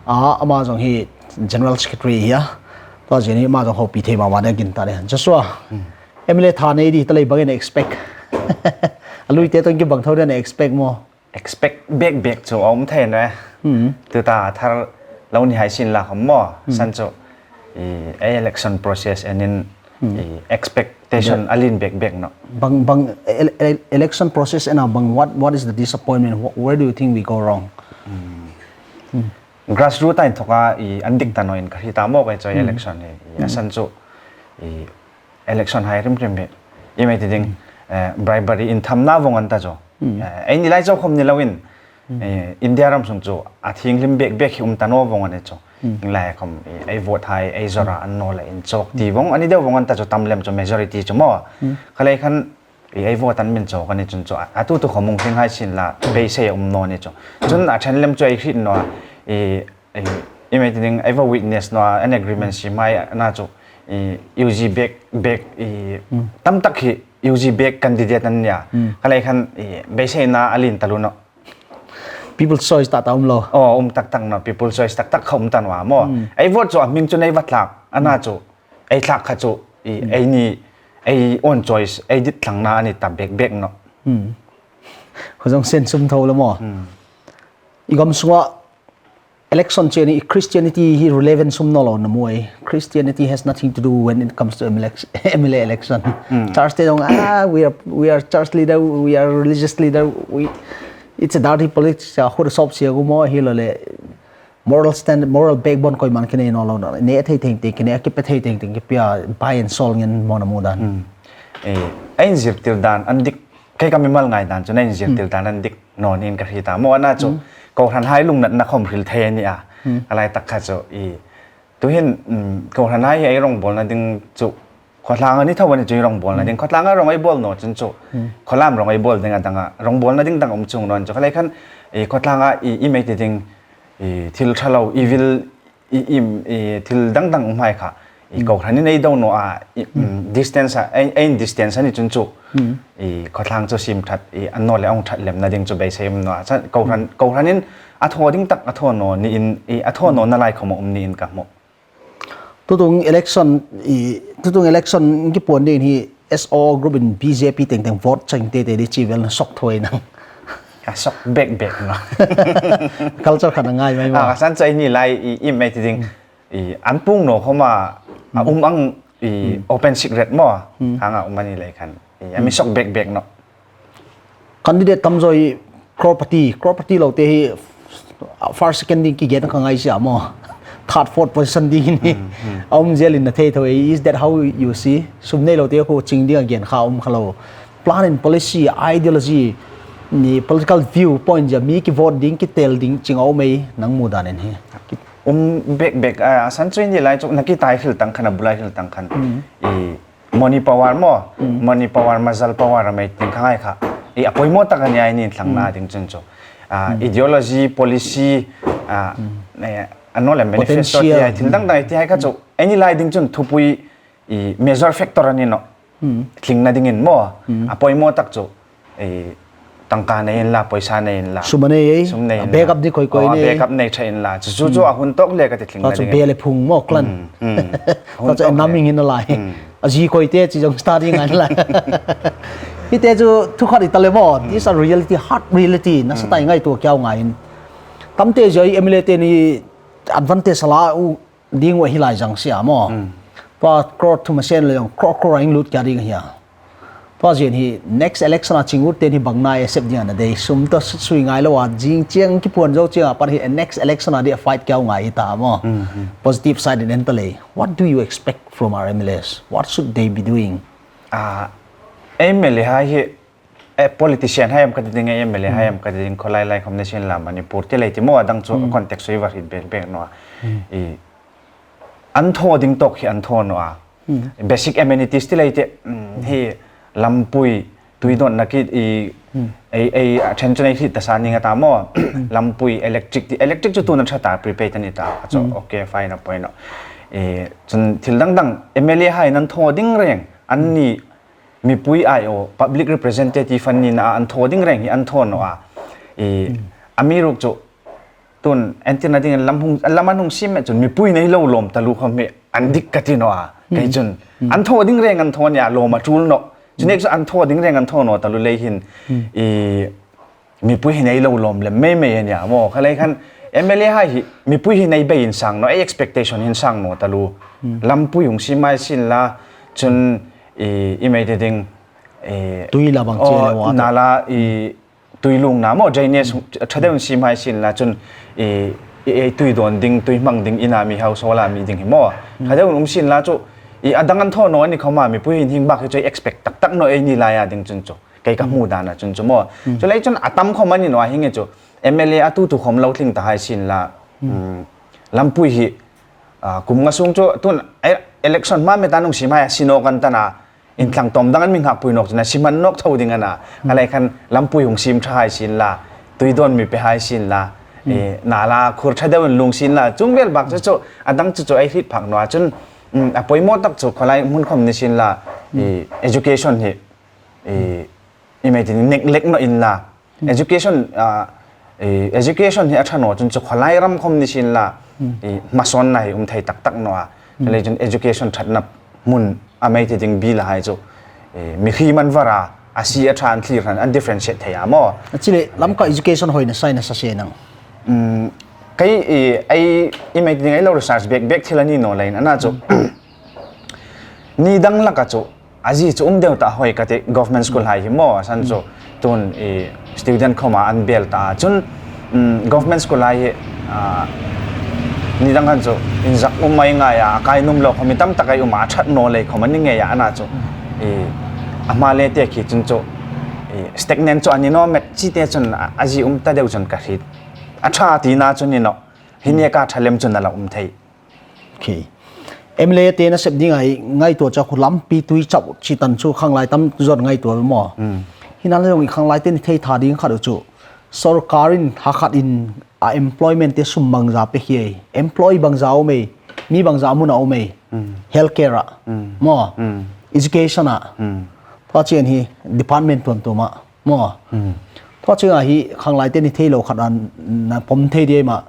a, amah zong hi general secretary hi a, tua chiang hi amah zong houpih thei mahmah ding a gingta leh. Joshua, M L A tha nei di ta leh bang in expect? A luite tawh kibang thou ding in expect maw? Expect bek bek chu a om thei na. Tuta thar lou ni hai sin la khong maw. San chu, i, a election process and in, i, expectation a lin bek bek no. Bang, bang ele-, ele-, election process and a bang, what, what is the disappointment? Wh-, where do you think we go wrong? Grassroot a in thok a, i, an dik ta nawn in ka hih ta maw, ka hi chu election hi. I, a san chu, i, election hai rimrim hi. I mai ti ding, eh, bribery in thamna vong an ta chu. Eh, ei ni lai chu khom ni lou in, eh, India ram sung chu a thianghlim bek bek hi um ta nawn vong an chu. Hing lai khom, eh, ei vote hai, ei zot a an nawn leh in chawk ti vong, a ni deuh vong an ta chu tam lem chu majority chu maw. Kha lei khan, eh, ei vote an min chawk a ni chun chu, a, a tutu khom hong tling hai sin la, beisei um nawn ni chu. Chun a then lem chu ei hriet nawn a, eh, I, i mai ti ding, ei va witness nawn a, an agreement sim mai na chu, i, U G bek, bek, i, tamtak hi U G bek candidate an nia. Kha lei khan, i, beiseina a lin ta lou no. People's choice taktak um lou. Oh, um taktak no, people's choice taktak kha um ta nawn a maw. Ei vote chu a hming chu nei va thlak, a na chu, ei thlak kha chu, i, ei ni, ei own choice, ei dihthlangna a ni ta bek bek no. Kha zong sen sum thou lou maw. I gam sung a election chiang hi Christianity hi relevant sum nawn lou na mu ei. Christianity has nothing to do when it comes to M L A elec-, M L A election. Church te dong, ah, we are, we are church leader, we are religious leader, we, it's a dirty politics, a khut sop sia gu maw hi lou leh. Moral stand, moral backbone koimah in kinei nawn lou na. Nei thei thei te kinei, a kipe thei thei te kipia, buy and sell ngen maw na mu dan. Eh, a in zirtir dan, an dik, kei ka mimal ngai dan chu, na in zirtir dan, an dik nawn in ka hih ta maw a na chu, kohran hai lungnatna khom hril thei a ni a. A laitak kha chu, i, tuhin, mm, kohran hai ei rongbawlna ding chu, khotlang a ni thou a ni chu ei rongbawlna ding, khotlang a rong ei bawl nawn chun chu, kholam rong ei bawl ding a dang a, rongbawlna ding dang um chung nawn chu. Kha lei khan, i, khotlang a, i, i mai ti ding, i, thil tha lou, evil, i, i, i, thil dangdang um hai kha, i, kohran in ei dou nawn a, i, mm, distance a, ei, ei distance a ni chun chu, i, khotlang chu sim that, i, an nawn leh hong that lemna ding chu beisei um nawn a. Sa, kohran, kohran in a thaw ding tak a thaw nawn ni in, i, a thaw nawn na lai khom a um ni in ka mu. Tutung election, i, tutung election kipuan ding hi S O group in B J P tengteng vote chang teitei di chi vel na sok thou ei nang. A sok bek bek na. Culture khat a ngai mai maw. Ah, ka san chu ei ni lai i, i mai ti ding. I, an pung nawn khom a, a um ang i open secret maw. Hang a um a ni lai khan. I, a mi sok bek bek no. Candidate tamzaw hi crorepati, crorepati lou te hi first, second ding kigen kha ngai sia maw. Third, fourth position ding hi. A um zel in na thei thou ei. Is that how you see? Sum nei lou te khu ching ding a gen kha um kha lou. Plan and policy, ideology, ni political viewpoint zia mi kivote ding, kitel ding ching a um ei nang mu dan in hi. Um bek bek, a, a san chu ei ni lai chu na kitai hril tang khan, a bulai hril tang khan. I, money power maw, money power, muscle power a mai ting kha ngai kha. I, a poimoh tak a ni a i nin thlangna ding chun chu. A, ideology, policy, a, eh, a nawn leh manifesto ti hai, thil dangdang ti hai kha chu. Ei ni lai ding chun thupui i major factor a ni nawn. Tlingna ding in maw, a poimoh tak chu. I, tangka nei in la, poisa nei in la. Sum a nei ei. Sum nei in la. Backup di koi koi nei. Backup nei tha in la. Chu chu chu a hun tawk leh ka ti tlingna ding in. Bel leh phung maw klan. Hun tawk leh. Nam in la. A zi koi te chi zong start ding a ni lai. Hite chu thu khat i ta leh maw. This a reality, hard reality. Na sa tai ngaihtuah kia ngai in. Tamte zia M L A te ni advantage a la uh ding uh hi lai zang sia maw. Tua crore thum a sen leh zong crore crore a lut kia ding hi a. Tua ziak hi next election a ching ut ten hi bang na accept ding a na dei, sum tawh sui ngai lou a, zing chiang kipuan zou chiang a pat hi next election a di a fight kia ngai hi ta maw. Positive side in en ta leh. What do you expect from our M L As? What should they be doing? Ah, M L A hai hi, eh, politician hai am ka ti ding, eh, M L A hai am ka ti ding, kholai lai khom nei sin la Manipur te lei ti maw a dang chu context chu i va hriet bek bek nawn a. I, an thaw ding tawk hi an thaw nawn a. Basic amenities ti lei te, mm, hi lampui, tui dawnna ki i, ei, ei, a then chu nei hriet ta sa ning a ta maw. Lampui, electric ti, electric chu tun a tha ta, prepaid a ni ta, a chu, okay, fine, a poi nawn. Eh, chun thil dangdang M L A hai in an thou ding reng, anni mipui ai o public representative anni na a an thou ding reng hi an thou nawn a. Eh, amiruokchu tun entirna ding lam hung, lam an hung sim e chun mipui nei lou lawm talu khawm hi an dik ka ti nawn a. Kei chun an thou ding reng an thou nia, lawm a tul nawn. Chun ek chu an thou ding reng an thou nawn talu lei hin, eh, mipui hi nei lou lawm lem meimei a nia maw. Kha lei khan M L A hai hi mipui hi nei bei in sang nawn, ei expectation hin sang nawn talu. Lampui hung sim mai sin la, chun i, i mai te ding, eh, Tui la bang oh, chia le wa ta. Nala i tui lungna maw, drainage ṭha deuh in sim mai sin la, chun i, i, i tui dawn ding, tui hmang ding, inn a mi, household a mi ding hi maw. Ṭha deuh in um sin la chu, i adang an thou nawn ni khawm a mipui hin hing bak hi chu expect taktak nawn ei ni lai a ding chun chu. Kei ka hmu dan a chun chu maw. Chu lei chun a tam khawm a ni nawn a hing e chu. M L A a tutu khawm lou tling ta hai sin la. Mm, lampui hi, ah, kum nga sung chu tun, eh, election ma me ta nung sim hai a si nawn kan ta na. In tlang tawm dang an mi ngakpui nawn chu na sim han nawn thou ding ana. Kha lei khan lampui hung sim ṭha hai sin la. Tui dawn mi pe hai sin la. Eh, nala khur ṭha deuh in lung sin la. Chung vel bak chu chu, adang chu chu ei hriet phak nawn a chun, mm, a poimoh tak chu kholai mun khawm ni sin la. Eh, education hi i, i mai tin neglect nawn in la. Education, ah, i, education hi a ṭha nawn chun chu kholai ram khawm ni sin la, i, hmasawnna hi um thei taktak nawn a. Lei chun education ṭhatna mun a mai te ding bill hai chu, i, mi khi man vara, a si a ṭha an thlir han, an differentiate thei a maw. A chi le, Lamka education hoihna sa na sa se nang. Mm, kei, i, ei, i mai te ding ei lou research bek, bek thil a ni nawn lei in, ana chu. Ni dang lak a chu, a zi chu um deuh ta hoih ka ti government school hai hi maw, san chu tun i student khawm a an bel ta. Chun, mm, government school hai hi, ah, ni dang han chu in zak um mai ngai a, a kai num lou khawm mi tam tak ei um a, a ṭhat nawn lei khawm a ni ngei a, ana chu. I, a hma le te khi chun chu, i, stagnant chu a ni nawn met chi te chun a, a zi um ta deuh chun ka hriet. A ṭha ti na chu ni nawn, hi nek a ṭha lem chun a la um thei. Okay. M L A te na sep ding ai ngaihtuah chu khu lampi tui chauh chi tan chu khanglai tam zaw ngaihtuah maw. Hi na le zong i khanglai te ni thei tha ding khat uh chu. Sorkar in ha khat in a employment te sum bangza pe hi ei. Employee bangza om ei. Mi bangza mun a om ei. Healthcare a. Maw. Education a. Tua chiang hi department tuamtuam a. Maw. Tua chiang a hi khanglai te ni thei lou khat an na pom thei di ei maw.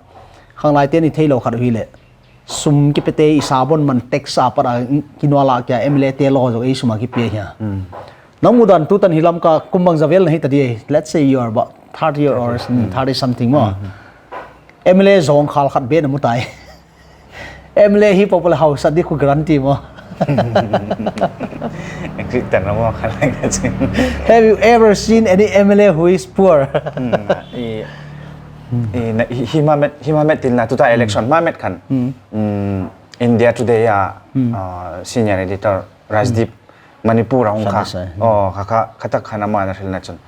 Khanglai te ni thei lou khat uh hi le. Sum kipe te i sabon man tax a pat a kinual a kia M L A te lou zong ei sum a kipe hia. Nang mudan tu tan hi Lamka kum bangza vel na hi ta di ei. Let's say you are about thirty or thirty something maw. M L A zong khal khat be na mu tai. M L A hi popular house a di khu guarantee maw. Exit tan na maw khalai ka chin. Have you ever seen any M L A who is poor? Mm, i, i, na, hi, hi ma met, hi ma met til na tuta election ma met khan. Mm, India Today a, ah, senior editor Rajdeep Manipur a hung kha. Kha ni sai. Oh, kha, kha, kha tak khan ama na hril na chun.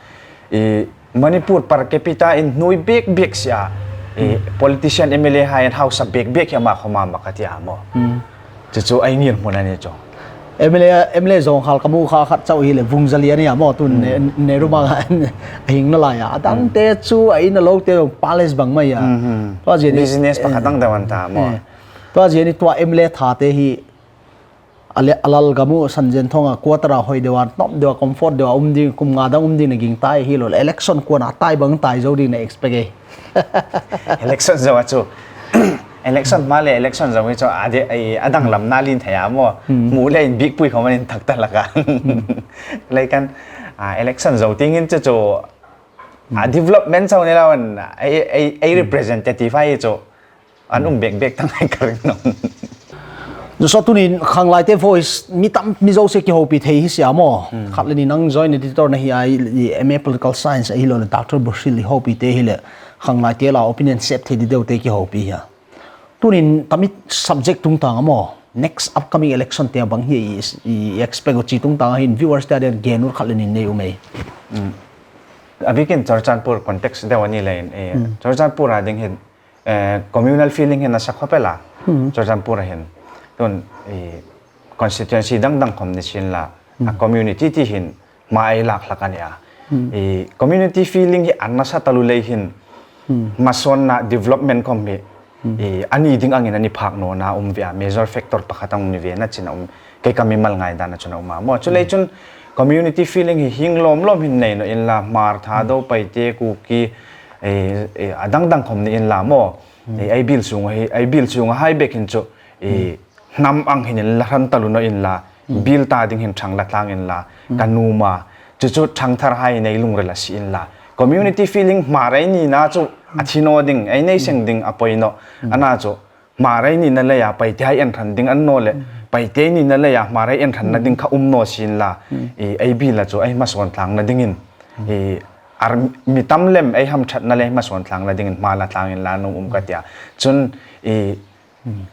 I Manipur per capita in hnui bek bek sia. I politician M L A hai in hausa bek bek hi ama khawm a mah ka ti a maw. Chu chu ai ngil hmun a ni chu. M L A, M L A zong khal ka mu kha khat chauh hi le Vungzali a ni a maw tun ne, ne ruma a hing na lai a. Adang te chu a inn a lou te palace bang mai a. Tua zi ni business pakhat dang deuh an ta maw. Tua zi ni tua M L A tha te hi A le, a lal gam uh Sanjen Thong a quarter a hoih deuh a, nop deuh a, comfort deuh a um ding, kum nga dang um ding na gingta hi lou. Election kuan a tai bang tai zou ding na expect e. Election zou a chu. Election ma le election zou hi chu a de, a, a danglam na lin thei a maw. Mu le in bik pui khawm in thak ta lak a. Lei khan, a, election zou ting in chu chu, a, development zou ni lou an, a, a, a representative ahi chu. An um bekbek tang lai ka ring nawn. Joshua, tunin khanglaite voice mi tam mi zosia kihoupi thei hi sia maw. Khat le ni nang joint editor na hi a, i M A Political Science ahilouleh Doctor Bushil i houpite hileh khanglaite la opinion sep thei di deuhte kihoupi hia. Tunin tami subject tungtang a maw, next upcoming election te a bang hi i, i expect uh chi tungtang a hin viewers te a di'n gen ut khat le ni nei um ei. A bikin Churachandpur context deuh a ni leh in, eh, Churachandpur a ding hin, eh, communal feeling hi nasa khop el a, Churachandpur a hin. Tun, eh, constituency dangdang khawm ni sin la, a community ti hin ma ei lak hlak a ni a. Eh, community feeling hi a nasa talu lei hin, ma sawnna development khawm hi, i, a ni ding angin a ni phak nawn a om ve a, major factor pakhat a om ni ve na chih a om, kei ka mimal ngaihdan a chun a om a maw. Chuleh chun community feeling hi hing lawmlawm hi'n nei nawn inla, Hmar, Thadou, Paite, Kuki, i, i, a dangdang khawm ni inla maw. I, ei bil sung hi, ei bil sung a hai bek in chu, i, hnam ang hi'n la hran talou nawn inla, bil ta ding hi'n thang la tlang inla, ka nuam a, chu chu thangthar hai nei lungril a si inla. Community feeling Hmar ei nihna chu a thi nawn ding, ei nei seng ding a poi nawn. Ana chu, Hmar ei nihna leh a Paite hai en hran ding a om nawn leh, Paite nihna leh a Hmar ei en hranna ding kha om nawn si inla, i, ei bil a chu ei hmasawn tlangna dingin, i, ar, mi tam lem ei hamthatna leh ei hmasawn tlangna dingin hma la tlang inla nuam ka tia. Chun, i,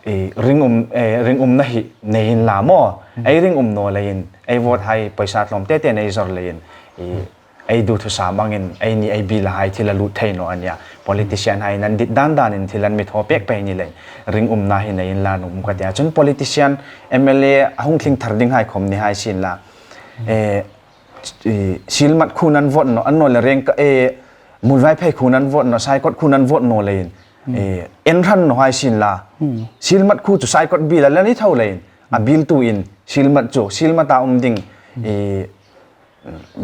i, ringum, eh, ringumna hi nei inla maw. Ei ringum nawn leh in, ei vote hai poisa tlawm tete nei zor leh in, i, ei duthusam angin, ei ni ei bil a hai thil a lut thei nawn a nia. Politician hai nan dit dandan in thil an mi thaw pek pei ni leh, ringumna hi nei inla nuam ka tia. Chun politician, M L A, a hung tling thar ding hai khawm ni hai si inla. Eh, i, silmat khu nan vote nawn, a nawn leh Rengkai, eh, Muivaiphei khu nan vote nawn, Saikot khu nan vote nawn leh in. Eh, en hran nawn hai si inla. Silmat khu chu Saikot bil a la ni thou leh in. A bil tu in, silmat chu, silmat a om ding. I,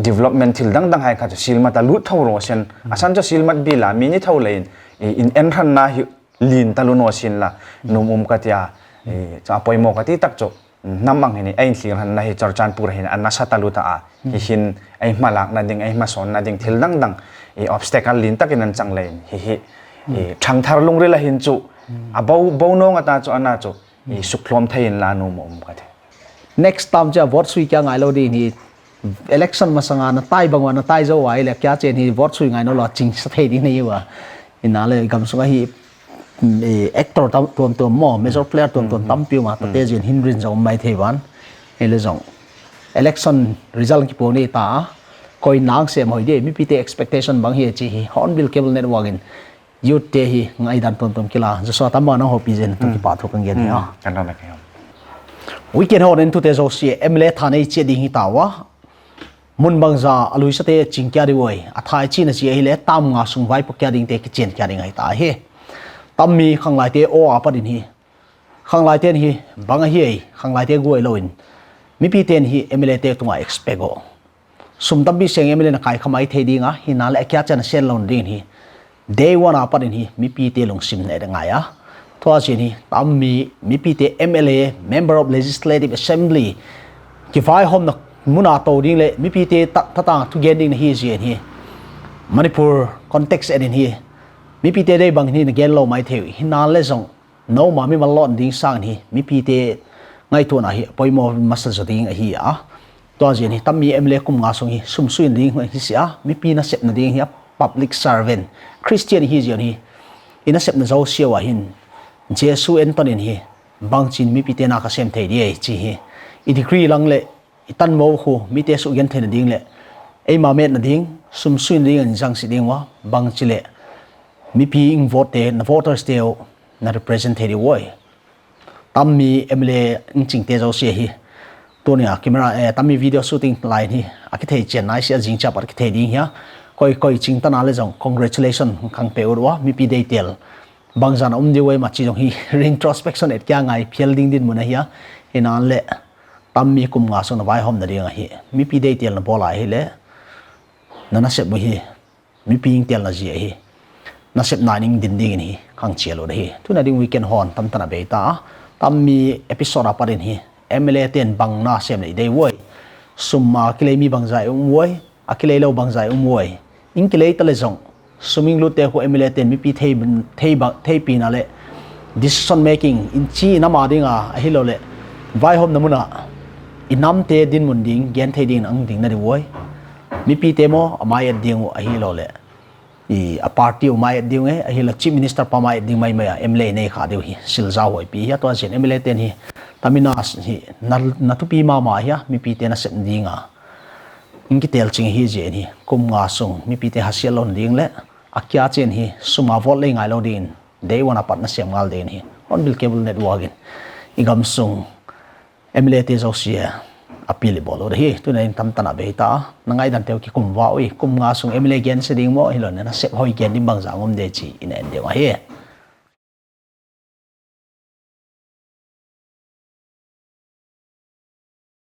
development thil dangdang hai kha chu silmat a lut thou ro sen. A san chu silmat bil a mi ni thou leh in, i, in en hranna hi lin talou nawn si inla, nuam ka tia, i, chu a poimoh ka ti tak chu, hnam ang hi'n, ei tling hranna hi Churachandpur hi'n, a nasa talou ta a. Hi'n, ei hmalakna ding, ei hmasawnna ding, thil dangdang, i, obstacle lin takin an chang leh in, hi hi, i, thangthar lungril a hi'n chu, a bou, bou nawn a ta chu, ana chu, i, sukhlawm thei inla nuam ka ti. Next term chia vote sui kia ngailou ding hi, election masang a na tai bang ua na tai zou a leh kia chen hi vote sui ngai nawn lou ching sa thei ding nei ua. Ina leh gamsung a hi, mm, eh, actor tam, tuamtuam maw, major player tuamtuam tampi om a, tate ziakin hindrance zong om mai thei ua. Ei leh zong. Election result kipawt ni ta, koi nang sem hoi ding, mipite expectation bang hi chih hi, Hornbill Cable Network in, youth te hi, ngaihdan tuamtuam kila, Joshua Tamba nang hopi zen, tu kipahthu ka gen hi a. Kan ram ka hi. Weekend hon entute zousia, M L A tha nei chia ding hi ta ua. Mun bangzah a luisa te ching kia ding uai, a thai chihna chia hileh, term nga sung vaipo kia ding te kichian kia ding ahi ta hi. Tammi khanglai te aw apat in hi. Khanglai ten hi, bang ahi ei, khanglai te guai lou in. Mipi ten hi, M L A te tunga expect o. Sum tampi seng M L A na kai kha mai thei ding a, hi na leh kia chan a sen lou ding hi. Day one apat in hi, mipite lungsim nei ding ngai a. Tua ziakin hi, tammi, mipite M L A, Member of Legislative Assembly, kivaihawmna mun a tou ding leh, mipite ta, ta, ta, thugen ding na hi ziakin hi. Manipur context en in hi, mipite deih bang hi na gen lou mai thei, hi na leh zong, nou ma mi ma lon ding sang hi, mipite ngaihtuahna hi, poimoh masa zaw ding ahi a. Tua ziakin hi, tammi M L A kum nga sung hi, sum sui ding hi sia, mipi nasepna ding hi a, public servant, Christian hi ziakin hi, i nasepna zousia ua hin, Jesu en ton in hi, bangchin mipite na ka sem thei di ei chi hi, i degree lang leh, i tan mo khu, mite sugen theihna ding leh, ei ma metna ding, sum sui ding in zang si ding ua, bangchi leh, mipi in vote te, na voters te o, na represent thei di uai. Tammi M L A in chingte zousia hi. Tuni a camera, eh, tammi video shooting lai hi. A kithei chian nai sia zing chia pat kithei ding hi a. Koi, koi ching ta na leh zong congratulation kang pe ut ua. Mipi deitel. Bangzah na um di uai ma chi zong hi. Retrospect et kia ngai phial ding dinmun ahi a. Hi na leh. Tammi kum nga sung na vaihawmna ding ahi. Mipi deitel na bawl a hileh. Na nasep uh hi. Mipi in telna zia hi. Nasepna in din ding in hi, kang chial uh hi. Tuna ding weekend hon, tam tana bei ta. Tammi episode apat in hi. M L A ten bang na sem leh dei uai. Sum a kilei mi bangzah um uai. A kilei lou bangzah um uai. In kilei ta leh zong. Sum in lut te khu M L A ten mipi thei, thei ba, thei pi na leh. Decision making in chi na ma ding a, ahi lou leh. Vaihawmna mun a. I namte dinmun ding, gen thei ding ang ding na di uai. Mipite maw, a mai et ding uh ahi lou leh. I a party uh mai et ding e, ahi lou Chief Minister pa mai et ding maimai a, M L A nei kha ding uh hi, sil zau huai pi hi a tua ziakin M L A ten hi, tamina hi, na, na thupi mahmah hi a, mipite nasep ding a. In kitel ching hi ziakin hi, kum nga sung, mipite hasiat lou ding leh, a kia chen hi, sum a vote lei ngai lou ding, day one apat nasem ngal ding hi, Hornbill Cable Network in, i gam sung, M L A te zousia, appeal i bawl uh hi, tuna in tam tana bei ta, na ngaihdan te uh kikum va ui, kum nga sung M L A gen se ding maw, hi lou na nasep hoi gen ding bangzah om de chi, in en ding ahi.